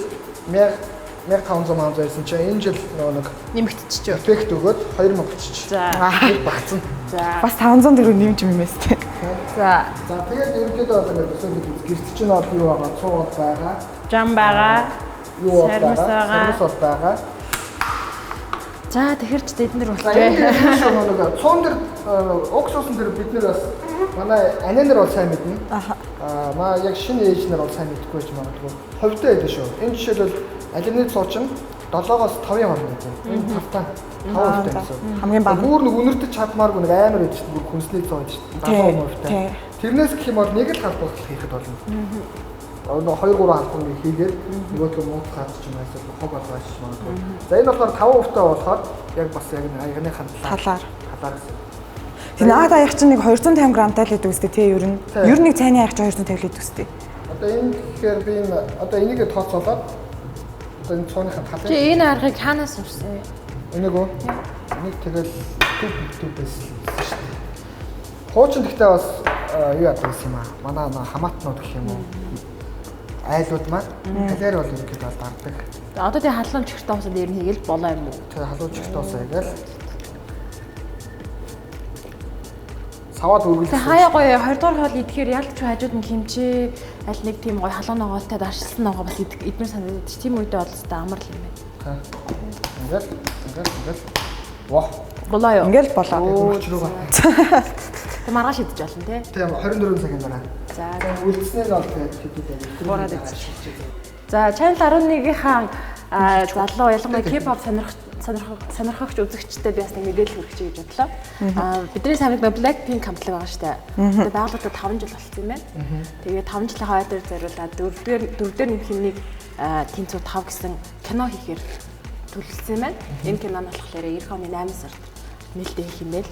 1500 мянга байсан чинь энэ жил нөгөө нэг нэмэгдчихэв. Эффект өгөөд 2000 болчих. За. Багцсан. За. Бас 500 төгрөг нэмж юм юмээс тий. За. За тэгээд ерөнхийдөө бол ингээд өсөөлөд гэрт чинь бол юу байгаа? Цуу бол байгаа. Жам байгаа. Юу бол байгаа? Сармис бол байгаа. За тэгэхэр ч тэд нар болчихъя. Нэг цуун дээр уксусан дээр бид нар бас манай анаа нар бол сайн мэднэ. Аа маа яг шинэ ээж нар бол сайн мэдэхгүй ч магадгүй. Ховтой байдаг шүү. Энэ жишээлбэл алюминий цуу чинь 7-оос 5-ын хооронд байдаг. Энэ 5-таа 5 хувьтай гэсэн. Хамгийн бага. Бүр нэг үнэртэж чадмааргүй нэг амар байдаг шүү. Бүр хүнсний цуу байдаг шүү. 70% хувьтай. Тэрнээс гэх юм бол нэг л халбал хийхэд болно. Одоо 2 3 халбаныг хийгээд нөгөөдгөө муутгаад ч юм эсвэл хог болгооч магадгүй. За энэ болохоор 5% таа болохоор яг бас яг нэг аягны талаар гэсэн. Тэр наад аяг чинь нэг 250 грамтай л гэдэг үстэй тий ер нь. Ер нь нэг цайны аяг чинь 250 л гэдэг үстэй. Одоо энэ гэхээр би энэ одоо энийг тооцоолоод одоо энэ цууныхаа талыг. Чи энэ аргыг хаанаас сурсан вэ? Энийг үү? Энийг тэгэл YouTube-ээс л үзсэн шүү дээ. Хуучин гэхдээ бас юу яадаг гэсэн юм аа. Манай хамаатнууд гэх юм уу? Айлууд маань халиар бол ерөнхийдөө бол дардаг. Одоо тий халуун чихэр тоосоо дээр нь хийгээл болоо юм уу? Тий халуун чихэр тоосоо хийгээл. Саваад үргэлж. Тэг хаяа гоё 20 дугаар хоол идэхээр ялч хажууд нь кимчи аль нэг тийм гоё халуун ногоотой даршилсан ногоо бас идмэр санагдаж тийм үедээ бол өстой амар л юм байна. Ингээл ингээл ингээл. Ваа. Болоо юу? Ингээл болоо. Тэг маргааш идэж болно тий. Тийм 24 цагийн дараа. За үлдснээр нь бол тэгээд хэдүүд буураад идчих. За Channel 11-ийнхаа залуу ялангуяа K-pop сонирхогч үзэгчдэд би бас нэг мэдээлэл хүргэх гэж бодлоо. Бидний самыг Blackpink хамтлаг байгаа шүү дээ. Тэгээд байгууллагад 5 жил болсон юм байна. Тэгээд 5 жилийн хойдоор зориулаад дөрөвдүгээр нэмэх нэг тэнцүү 5 гэсэн кино хийхээр төлөвлөсөн юм байна. Энэ кино нь болохоор 90 оны 8 сард нээлттэй хийх юм байл.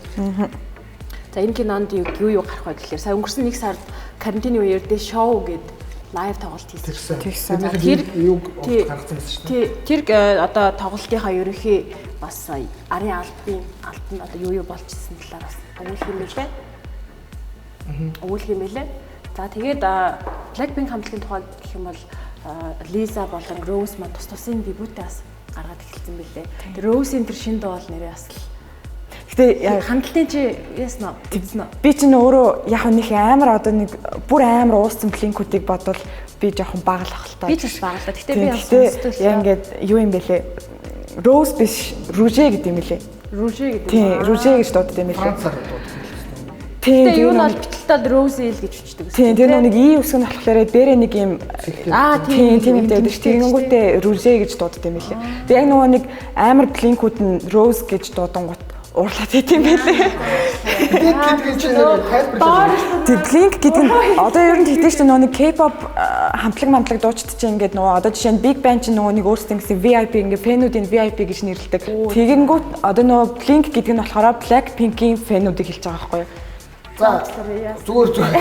За энэ кинонд юу гарах вэ гэхээр сая өнгөрсөн 1 сард карантины үеэр дэ шоу гээд лайв тоглолт хийсэн. Тэгсэн. Тэр юуг гаргацсан байсан шүү дээ. Тэр одоо тоглолтынхаа ерөнхий бас арын албан одоо юу болчихсон талаар бас өгүүлэх юм байлээ. Өгүүлэх юм байлээ. За тэгээд Blackpink хамтлагийн тухай гэх юм бол Lisa болон Rose маань тус тусын дебютээ бас гаргаад эхэлсэн байлээ. Тэр Rose-ийн тэр шинэ дуу бол нэрээ бас л Гэтэ хандлтын чи яасан уу? Тэгсэн үү? Би чинь өөрөө яг нэг амар одоо нэг бүр амар ууссан Blink-үүдийг бодвол би жоохон бага л ах л та. Би ч бас бага л та. Гэтэ би сонсдог. Яг ингээд юу юм бэлээ? Rose биш, Rouge гэдэг юм лээ. Rouge гэдэг юм. Тийм, Rouge гэж дууддаг юм лээ. Францаар дууддаг. Тийм, тэр юу нь бол бичлэлтад Rose л гэж бичдэг гэсэн. Тийм, тэр нэг и үсэг нь болохоор дээрээ нэг юм тийм тийм юм байдаг ш. Тэгэнгүүтээ Rouge гэж дууддаг юм лээ. Тэг яг нөгөө нэг амар Blink-үүд нь Rose гэж дуудангууд уурлаад байт юм байлээ. Blink гэдэг чинь нэр тайлбарлаж. Тэг Blink гэдэг нь одоо ер нь тэгтээ чинь нөгөө нэг K-pop хамтлаг мамтлаг дуучид чинь ингээд нөгөө одоо жишээ нь Big Bang чинь нөгөө нэг өөрсдөө гэсэн VIP ингээд фэнүүдийн VIP гэж нэрлэдэг. Тэгэнгүүт одоо нөгөө Blink гэдэг нь болохоор Blackpink-ийн фэнүүдийг хэлж байгаа байхгүй юу? За зүгээр зүгээр.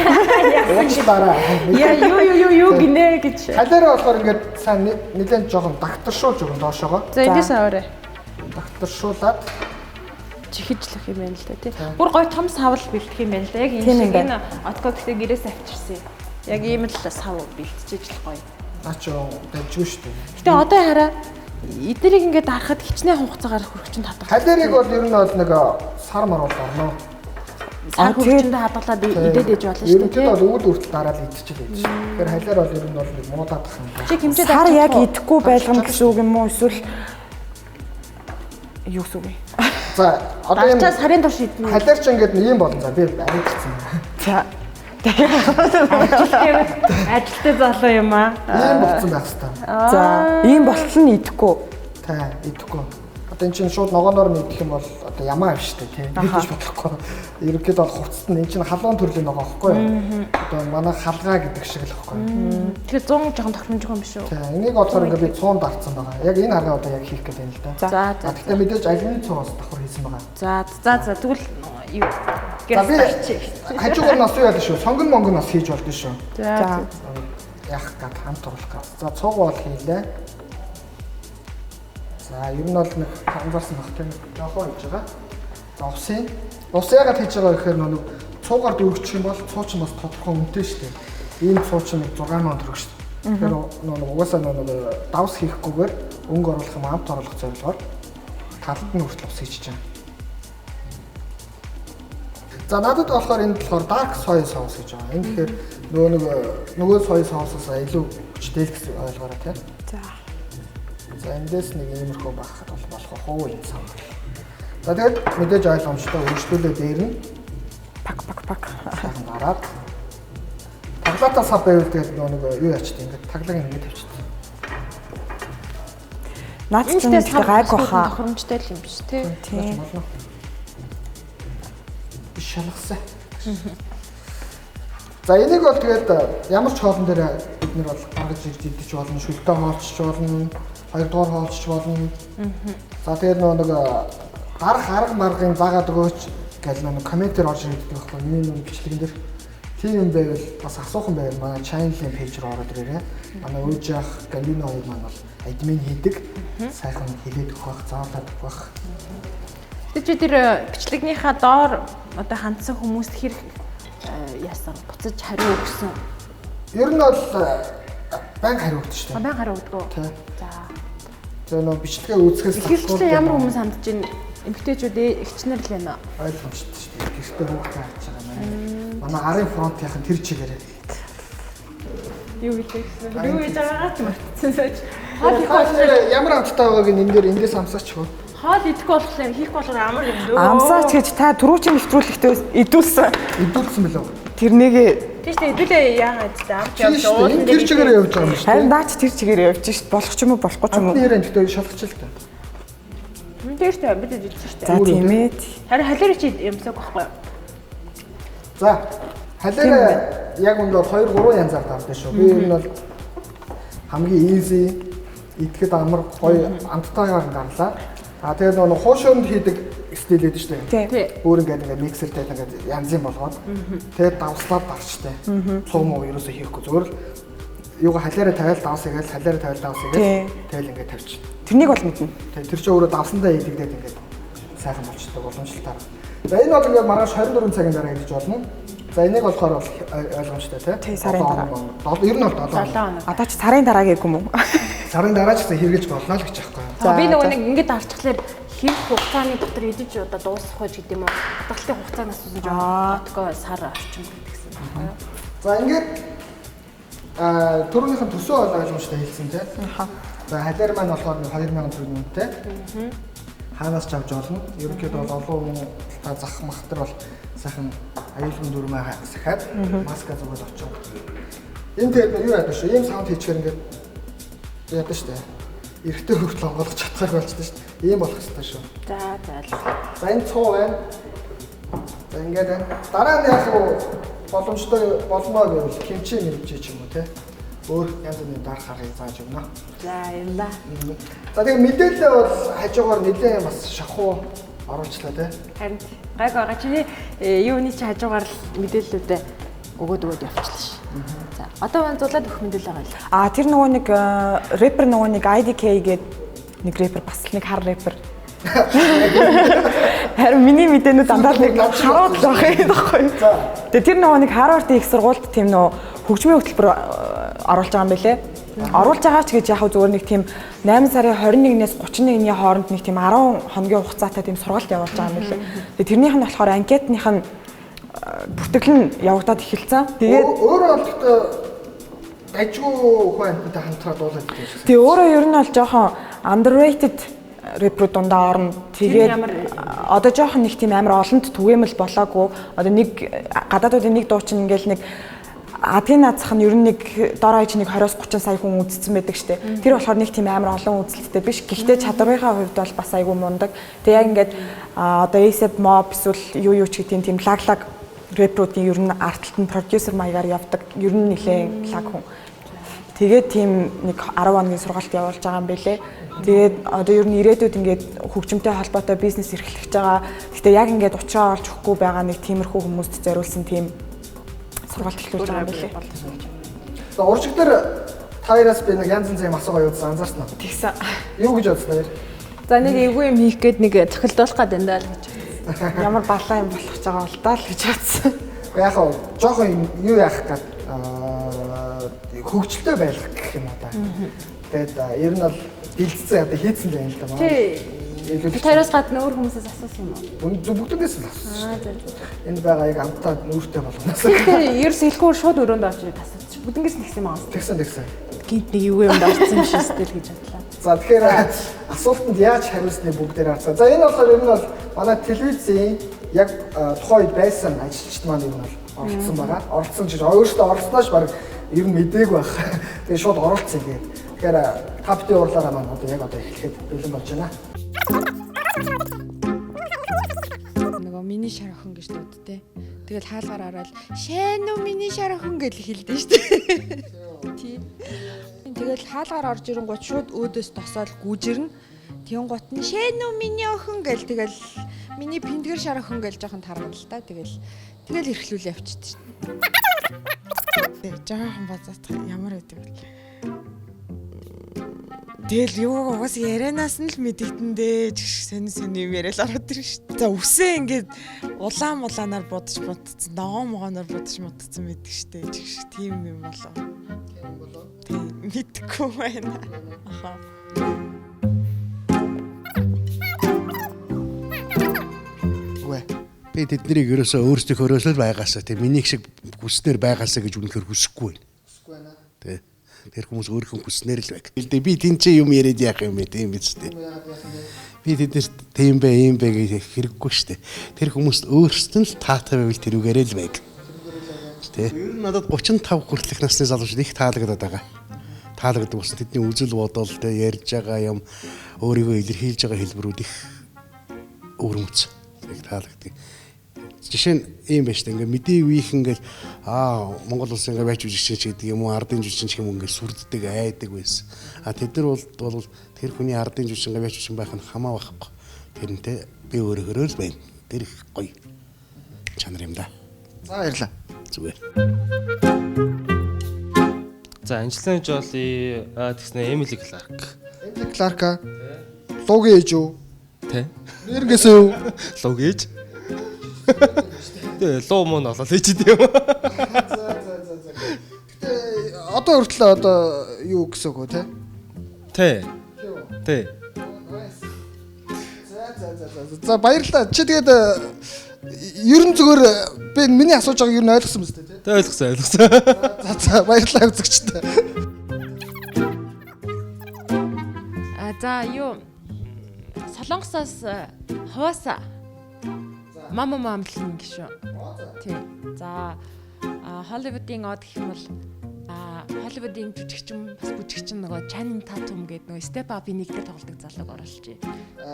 Уучлаарай. Яа юу юу гинэ гэж. Халиараа болохоор ингээд сайн нэлээд жоохон дагтаршуулж өгөн доошоогоо. За эндээс аваарай. Дагтаршуулаад чихэжлэх юм байна л да тий. Бүр гой том савл бэлтгэх юм байна л да. Яг энэ шиг энэ отко гэхдээ гэрээс авчирсан юм. Яг ийм л сав бэлтжиж л гоё. Наа чи дажгүй шүү дээ. Гэтэ одоо хараа эднэрийг ингээд дарахад хичнээн хугацаагаар хөрөгчөнд хадгалах. Халиарыг бол ер нь бол нэг сар мар бол орно. Сар хөрөгчөндөө хадгалаад идээд ээж болно шүү дээ. Ерөнхийдөө бол өвөл хүртэл дараал идчихэл байж. Тэгэхээр халиар бол ер нь бол нэг муудаад ах юм. Чи хэмжээд сар яг идэхгүй байлгана гэсэн үг юм уу? Эсвэл юу гэсэн үг вэ? За одоо юм сарын турш идэнэ. Халиар ч ингээд ийм болно за би аригдсан. За. Ажилтай залуу юм аа. Ийм болцсон байх хэвээр. За, ийм болтол нь идэхгүй. Тэ, идэхгүй. Одоо эн чинь шууд ногооноор нь идэх юм бол одоо ямаа авш штэ тий. Мэдээж болохгүй. Ерөнхийдөө бол хувцас нь эн чинь халуун төрлийн ногоо байхгүй юу? Одоо манай халгаа гэдэг шиг л байхгүй юу? Тэгэхээр 100 жоохон тохиромжгүй юм биш үү? Тий, энийг болохоор ингээд би цуунд дарцсан байгаа. Яг энэ харгаа одоо яг хийх гэдэг юм л да. За за. Гэхдээ мэдээж алюминий цуу бас давхар хийсэн байгаа. За за за тэгвэл юу гэрс хажуугаар нь бас юу яа шүү. Сонгон монгон бас хийж болдсон шүү. За. Яах гад хамт оруулах гад. За цууг бол хийлээ. За ер нь бол нэг анзаарсан баг тийм жоохон хийж байгаа. За усын. Ус яагаад хийж байгаа гэхээр нэг Цуугаар дүүрчих юм бол цуу чинь бас тодорхой үнэтэй шүү дээ. Ийм цуу чинь 6000 төгрөг шүү дээ. Тэгэхээр нөгөө угаасаа нөгөө давс хийхгүйгээр өнгө оруулах юм амт оруулах зорилгоор талд нь хүртэл ус хийчихэж байгаа. За надад болохоор энэ болохоор dark soy sauce гэж байгаа. Энэ тэгэхээр нөгөө soy sauce-аас илүү хүчтэй л гэсэн ойлгоорой тий. За. За эндээс нэг иймэрхүү байхад бол болох уу энэ сав. За тэгээд мэдээж ойлгомжтой өргөжлүүлээ дээр нь Пак пак пак. сайхан дараад таглаатай сав байвал тэгээд нөгөө юу ячт ингээд таглаг ингээд тавьчихсан. Наад Энэ чинь ч гэхдээ гайгүй хаа. Тохиромжтой л юм биш тий. Тийм. Болно. Би шалгасан. За энийг бол тэгээд ямар ч хоолн дээр бид нар бол гаргаж ирж идэж болно, шүлтэй хоолчч болно, хоёрдугаар хоолчч болно. За тэгээд нөгөө нэг дарах арга маргын заагаад өгөөч гэл нөгөө комментээр орж ирдэг байхгүй миний нөгөө бичлэгэн дээр. Тийм юм байвал бас асуухан байвал манай channel-ийн пэйж рүү ороод ирээрэй. Манай өөж ах Галино хоёр маань бол админ хийдэг. Сайхан хэлээд өгөх бах, заавлаад өгөх бах. Тэгвэл чи тэр бичлэгнийхаа доор одоо хандсан хүмүүст хэр яасан буцаж хариу өгсөн. Ер нь бол банк хариу өгдөг шүү дээ. Байн хариу өгдөг. Тий. За. За нөгөө бичлэгээ үзэхээс Ихэвчлэн ямар хүмүүс хандж ийн эмэгтэйчүүд эгчнэр л байна. Ойлгомжтой шүү дээ. Гэртээ хүүхдээ харж байгаа маань. Манай арын фронтынхан тэр чигээрээ. Юу хэлээ гэсэн. Юу хийж байгаагаа ч мартсан сууж. Хоол их болохоор ямар амттай байгааг нь энэ дээр эндээс амсаач хөө. Хоол идэхгүй болохоор хийхгүй болохоор амар юм дөө. Амсаач гэж та түрүүчийн нэвтрүүлэгтээ идүүлсэн. Идүүлсэн билүү? Тэрнийг Тийм шүү дээ. Хэдүүлээ яагаад ч амч Тийм явж шүү дээ. Энэ тэр чигээр явж байгаа юм шүү харин дээ. наач тэр чигээр явж шít болох ч юм уу болохгүй ч юм Амтны уу. яриан гэхдээ шалгач л та. Тийм шүү дээ. Бид хэлсэн шүү дээ. За тийм ээ. Харин халиар чи юмсаг байхгүй юу? За халиараа яг үндэ 2 3 янзаар дардаг шүү. Би ер нь бол хамгийн easy идэхэд амар гоё амттайгаар гарлаа. А тэгээд нөгөө хуушуунд хийдэг стил гэдэг шүү дээ. Тийм. Тий. Өөр ингээд ингээд миксертэй ингээд янзын болгоод тэгээд давслаад дарчтай. Цуу муу ерөөсөө хийхгүй зүгээр л юугаа халиараа тавиал давс игээл халиараа тавиал давс игээл Тий. тэгэл ингээд тавьчих. Тэрнийг бол мэднэ. Тэгээд тэр чинь өөрөө давсандаа хийлэгдээд ингээд сайхан болчихдог уламжлалтаар. За энэ бол ингээд маргааш 24 цагийн дараа хийж болно. За энийг болохоор бол ойлгомжтой тий. Тий, сарын дараа. Ер нь бол 7 7 хоног. хоног. Одоо ч сарын дараа гээгүй юм уу? Сарын дараа ч гэсэн хэрэгжилж болно л гэж аахгүй юу? За би За, нөгөө за. нэг ингээд арчхлаар хэрэг хугацааны дотор идэж одоо дуусах байж гэдэг юм уу? Хадгалалтын хугацаанаас үсэн Аа. жоохон отгоо сар орчим гэдгсэн байхгүй юу? За ингээд түрүүнийх нь төсөө бол ойлгомжтой хэлсэн тий. Аха. За халиар маань болохоор 2000 төгрөг үнэтэй. Хаанаас ч авч болно. Ерөнхийдөө бол олон хүн та зах мах төр бол сайхан аюулгүй дүрмээ сахиад маска зүгэл очоод. Энэ тэгээд юу яадаг шүү. Ийм саунд хийчихээр ингээд яадаг шүү дээ. Эрэгтэй хүртэл онгойлгож чадхаар болчтой шүү дээ. Ийм болох ёстой шүү. За за ойлгоо. За энэ цуу байна. За ингээд байна. Дараа нь яг уу боломжтой болно гэвэл кимчи мэмчи ч юм уу те. Өөр янз бүрийн дарах аргыг зааж өгнө. За баярлаа. За тэгээ мэдээлэл бол хажуугаар нэлээд бас шахуу оруулчлаа те. Харин гайг байгаа чиний юуны чи хажуугаар л мэдээллүүдээ өгөөд өгөөд явчихлаа ш. За одоо маань зулаад өгөх мэдээлэл байгаа л. А тэр нөгөө нэг рэпер нөгөө нэг IDK гээд нэг рэпер бас л нэг хар рэпер. Харин миний мэдээнүүд дандаа л нэг харууд л байх юм байхгүй юу? Тэгээ тэр нөгөө нэг Харвардын их сургуульд тийм нөгөө хөгжмийн хөтөлбөр оруулж байгаа юм байлээ. Оруулж байгаа ч гэж яг хөө зүгээр нэг тийм 8 сарын 21-ээс 31-ний хооронд нэг тийм 10 хоногийн хугацаатай тийм сургалт явуулж байгаа юм байлээ. Тэгээ тэрнийх нь болохоор анкетных нь бүртгэл нь явагдаад эхэлсэн. Тэгээд Өөрөө бол гэхдээ дажгүй хүн амьтантай хамтраад дуулаад байдаг шиг. Тэгээ өөрөө ер нь бол жоохон underrated рэпрүүд дундаа орно. Тэгээд ямар- одоо жоохон нэг тийм амар олонд түгээмэл болоогүй. Одоо нэг гадаадуудын нэг дуучин ингээл нэг адгийн наацх нь ер нь нэг дор хаяж нэг 20-30 сая хүн үзсэн байдаг штэ. Тэр болохоор нэг тийм амар олон үзэлттэй биш. Гэхдээ чадварынхаа хувьд бол бас айгүй мундаг. Тэгээ яг ингээд одоо ASAP Mob эсвэл юу юу ч гэдэг тийм лаг лаг рэпрүүдийн ер нь арт талд нь продюсер маягаар явдаг. Ер нь нэлээд лаг хүн. Тэгээд тийм нэг 10 хоногийн сургалт явуулж байгаа юм бэлээ. Тэгээд одоо ер нь ирээдүйд ингээд хөгжимтэй холбоотой бизнес эрхлэж байгаа. Гэхдээ яг ингээд учраа олж өгөхгүй байгаа нэг тиймэрхүү хүмүүст зориулсан тийм сургалт эхлүүлж байгаа юм бэлээ. За уржиг дээр та хоёроос би нэг янз янзын юм асуугаа юудсан анзаарсан уу? Тэгсэн. Юу гэж бодсон хоёр? За нэг эвгүй юм хийх гээд нэг цохилдуулах гээд байна даа л гэж. Ямар балаа юм болох гэж байгаа бол даа л гэж бодсон. Яг хаа жоохон юу яах гээд хөгжилтэй байх гэх юм уу та. Тэгээд ер нь бол бэлдсэн одоо хийцэн л юм л да. Тий. Тариус гадна өөр хүмүүсээс асуусан юм уу? Бүгднээс л асуусан. Энд байгаа яг амтаа нүүртэй болгоноос. Тэгэхээр ерөөс хэлэхгүй шууд өрөөнд орж ирээд асуучих. Бүгднгээс нь тэгсэн юм аа. Тэгсэн. Гинт нэг юу юмд орсон юм шиг сэтгэл гэж бодлоо. За тэгэхээр асуултанд яаж хариулсныг бүгдээр харцгаа. За энэ болохоор ер нь бол манай телевизийн яг тухайн үед байсан ажилчид маань ер нь бол оролцсон байгаа. Оролцсон гэж өөрөөсөө оролцсноос баг ер нь мдээгүй байх. Тэгээ шууд оролцсон юм. Тэгэхээр та бүхний уурлаараа маань одоо яг одоо эхлэхэд бэлэн болж байна. Нөгөө миний шар охин гэж дууддээ. Тэгэл хаалгаар ороод шэн үү миний шар охин гэж хэлдэ штэ. Тийм. Тэгэл хаалгаар орж ирэнгуут шууд өөдөөс тосоол гүжирнэ. Тэнгуут нь шэн үү миний охин гэл тэгэл миний пэндгэр шар охин гэл жоохон таргана л та. Тэгэл эрхлүүл явчихдаг штэ. Жоохон базаатах ямар байдаг вэ? Тэгэл юу угаас ярианаас нь л мэдэгдэн дээ сонь сонь юм яриад ороод ирнэ шүү дээ. За үсээ ингээд улаан мулаанаар будаж будцсан, ногоон могооноор будаж мудцсан байдаг шүү дээ. Тийм юм болоо. Тийм болоо. Тийм мэдгүй байна. Аха. Үгүй. Би тэднийг ерөөсөө өөрсдийнхөөрөөс л байгаасаа тийм миний шиг хүснээр байгаасаа гэж үнэхээр хүсэхгүй байна. Хүсэхгүй байна. Тий. Тэр хүмүүс өөрийнхөө хүснээр л байг. Билдээ би тэнцээ юм яриад яах юм бэ тийм биз дээ. Би тэднэрт тийм бэ ийм бэ гэж хэрэггүй шүү дээ. Тэр хүмүүст өөрсдөд нь л таатай байвал тэрүүгээрээ л байг. Тий. Ер нь надад 35 хүртэлх насны залуучууд их таалагдаад байгаа. Таалагддаг болсон тэдний үзэл бодол тэ ярьж байгаа юм өөрийгөө илэрхийлж байгаа хэлбэрүүд их өвөрмөц. Их таалагддаг. Жишээ нь ийм байж та ингээ мэдээ үеийнх ингээл Монгол улсын ингээ байж жүжигчин ч гэдэг юм уу ардын жүжигчин ч юм уу ингээ сүрддэг айдаг байсан. А тэд нар бол тэр хүний ардын жүжигчин ингээ байж жүжигчин байх нь хамаа байхгүй. Тэрнтэй би өөрөөрөө л байна. Тэр их гоё чанар юм да. За баярлалаа. Зүгээр. За Анжелина Жоли тэгснэ Эмили Кларк. Эмили Кларк лугийн ээж үү? Тэ. Нэрнгээсээ юу? Лугийн ээж. Тэгээ луу мөн болол ээж тийм. За. Гэтэ одоо хүртэл одоо юу гэсэн үг вэ те? Тэ. Тэ. За. За баярлалаа. Чи тэгээд ер нь зүгээр би миний асууж байгааг ер нь ойлгосон мэт те? Тэ ойлгосон. За баярлалаа үзэгчтэй. За юу Солонгосоос Хавааса Мама мамлын гişүн. Тийм. За Холливуудын од гэх юм бол Холливуудын жүжигчин бас бүжигчин нөгөө Channing Tatum гэдэг нөгөө Step Up-ийн нэг дээр тоглодог залууг оруулжээ.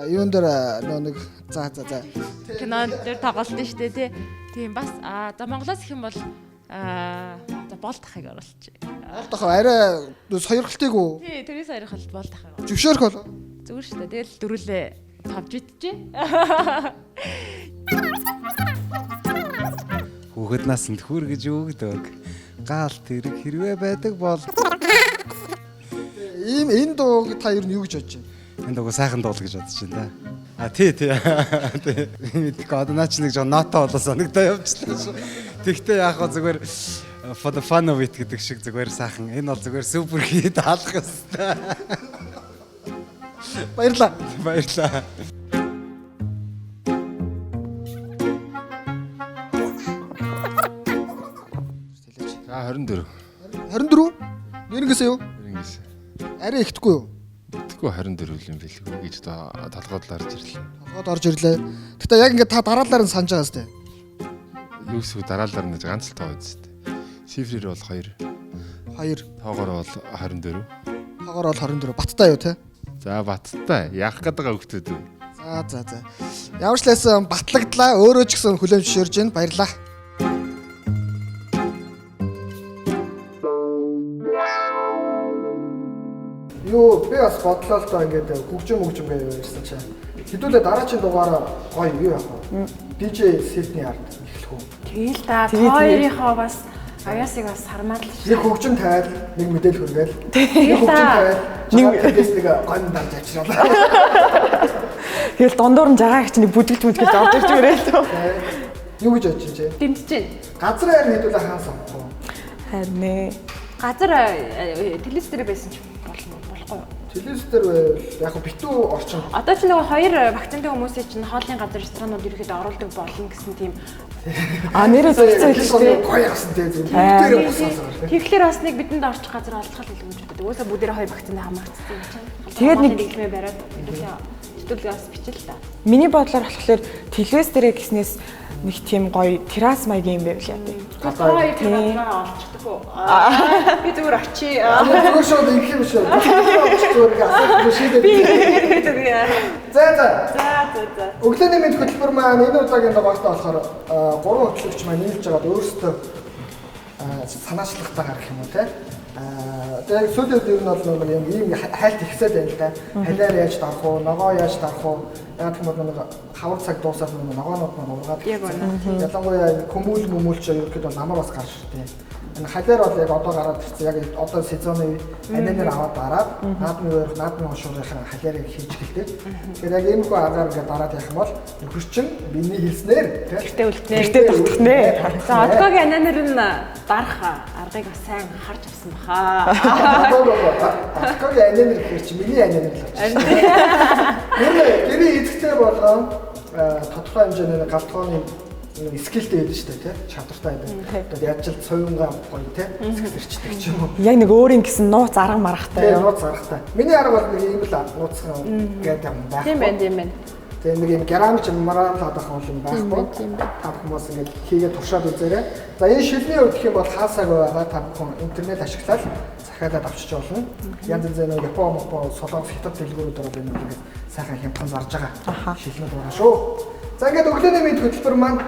Юун дээр нөгөө нэг за. Кинон дээр тоглолт нь шүү дээ тий. Тийм бас за Монголоос гэх юм бол за бол тахыг оруулжээ. Бол тах арай сойрхолтыг үү? Тий, тэрээс сойрхолт бол тахыг. Зөвшөөрөх болов. Зүгээр шүү дээ. Тэгэл дөрүлээ тавж идчихэ. Хүүхэд насанд хүр гэж өгдөг. Гаал тэрэг хэрвээ байдаг бол ийм энэ дууг та ер нь юу гэж бодож байна? Энэ дууг сайхан дуу гэж бодож байна да. А тий. Тий. Мэдгүй одоо наа чи нэг жоо ноото болоо санагдаа явчихлаа шүү. Тэгтээ яг хаа зүгээр for the fun of it гэдэг шиг зүгээр сайхан. Энэ бол зүгээр супер хит алах хэвээр. Баярлалаа. Баярлалаа. За 24. 24? Нэрнгээсээ юу? Нэрнгээсээ. Арай ихэхгүй юу? Ихэхгүй 24 юм билгүй гэж толгойд л орж ирлээ. Толгойд орж ирлээ. Гэтэ яг ингээд та дараалалаар нь санаж байгаа сте. Юу гэсэн үг дараалалаар нь ганц л тоо үст. Цифрээр бол 2. 2. Тоогоор бол 24. Тоогоор бол 24. Баттай юу те? За баттай. Яах гээд байгаа хүмүүс үү? За. Ямар ч лайсан батлагдлаа. Өөрөө ч гэсэн хүлээн зөвшөөрж байна. Баярлалаа. Юу би бас бодлоо л доо ингээд хөгжим гэж ярьсан чинь. Хэдүүлээ дараагийн дугаараа гоё юу яах вэ? DJ Sydney ард эхлэх үү? Тэгэл та хоёрынхоо бас аяасыг бас сармаад л шүү. Нэг хөгжим тавиал, нэг мэдээлэл хүргээл. Нэг хөгжим тавиал, нэг нэг гон дарж авчирлаа. Тэгэл дундуур нь жагаа их чинь бүжгэлж мүжгэлж орж ирж мөрөө л. Юу гэж бодож чинь? Дэмжиж байна. Газар хайр хэдүүлээ хаан сонгох уу? Харин ээ. Газар телевиз дээр байсан ч болно болохгүй юу? Телевиз дээр байвал яг битүү орчин. Одоо ч нөгөө хоёр вакцинтай хүмүүсийн чинь хоолны газар ресторанууд ерөөхдөө оруулдаг болно гэсэн тийм А нэрээ зөрчсөн л шүү дээ. Гоё явсан тий зүгээр бүгдээрээ босоосоор тий. Тэгэхээр бас нэг бидэнд орчих газар олцгол илүү гэж боддог. Угаасаа бүгдээрээ хоёр вакцинтай хамаарцсан юм чинь. Тэгээд нэг нийгмээ бариад хэдүүлээ бас бичил та. Миний бодлоор болохоор телевиз дээрээ гиснээс нэг тийм гоё террас маягийн юм байвал яа тий. Газар олчихдаг уу? Би зүгээр очие. Зүгээр шууд ингэх юм шүү. Зүгээр нэг асуулт шийдээд. Би зүгээр. За за. За за за. Өглөөний мэнд хөтөлбөр маань энэ удаагийн дугаартаа болохоор гурван хөтлөгч маань нийлж байгаад өөрсдөө санаачлагтай гарах юм уу те. Тэгээд сүүлийн үед ер нь бол нэг юм ийм хайлт ихсээд байна л да. Халиар яаж дарах уу, ногоо яаж дарах уу? Яг гэх юм бол нэг хавар цаг дуусаад нэг ногоонууд маань ургаад. Ялангуяа хүмүүл мөмөл ч ерөнхийдөө намар бас гарч ирдээ. Энэ халиар бол яг одоо гараад ирсэн. Яг одоо сезоны үе ананаар аваад дараад наадмын ойрох, наадмын хошуурынхаа халиарыг хийж эхэлдэг. Тэгэхээр яг иймэрхүү аргаар ингээд дараад явах юм бол нөхөр чинь миний хэлснээр гэртээ үлднэ. Гэртээ тогтох нэ. За Откогийн ананаар нь дарах аргыг бас сайн харж авсан баха. Откогийн ананаар гэхэр чи миний ананаар л болчихсон. Нэр гэрийн эзэгтэй болгон тодорхой хэмжээний галтгооны скиллтэй байдаг шүү дээ тий, чадвартай байдаг. Одоо яаж л цуйнгаа гоё тий, сэгсэрчдэг ч юм уу. Яг нэг өөрийн гэсэн нууц арга маргатай. Тий, нууц аргатай. Миний арга бол нэг ийм л нууцхан гэдэг юм байхгүй. Тийм байна, тийм байна. Тэгээ нэг юм грамч марал хадах бол юм байхгүй. Та бүхэн бас ингээд хийгээд туршаад үзээрэй. За энэ шилний хувьд гэх юм бол хаасаагүй байгаа. Та бүхэн интернет ашиглаад захиалаад авчиж болно. Янз янзын нэг Япон, Мопо, Солонгос, Хятад дэлгүүрүүдээр бол энэ ингээд сайхан хямдхан зарж байгаа шилнүүд байгаа шүү. За ингээд өглөөний мэнд хөтөлбөр маань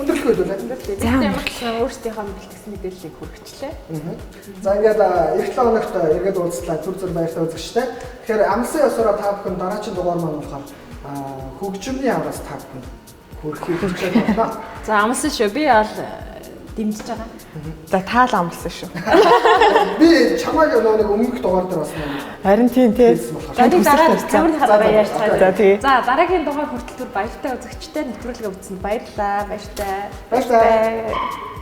өндөрлөх үед үлээ. За ямар ч өөрсдийнхөө бэлтгэсэн мэдээллийг хүргэчлээ. За ингээд эх 7 хоногт эргээд уулзлаа. Түр зүр баяртай үзэгчтэй. Тэгэхээр амлсан ёсороо та бүхэн дараагийн дугаар маань болохоор хөгжмийн араас та бүхэн хүрэхийг хичээх болно. За амлсан шүү. Би бол дэмжиж байгаа. За та л амлсан шүү. Би чамайг нэг өмнөх дугаар дээр бас нэг харин тийм тий. За дараа камерын хараа яаж цаа. За тий. За дараагийн дугаар хүртэл түр баяртай үзэгчтэй нэвтрүүлгээ үзсэнд баярлалаа. Баяртай. Баяртай.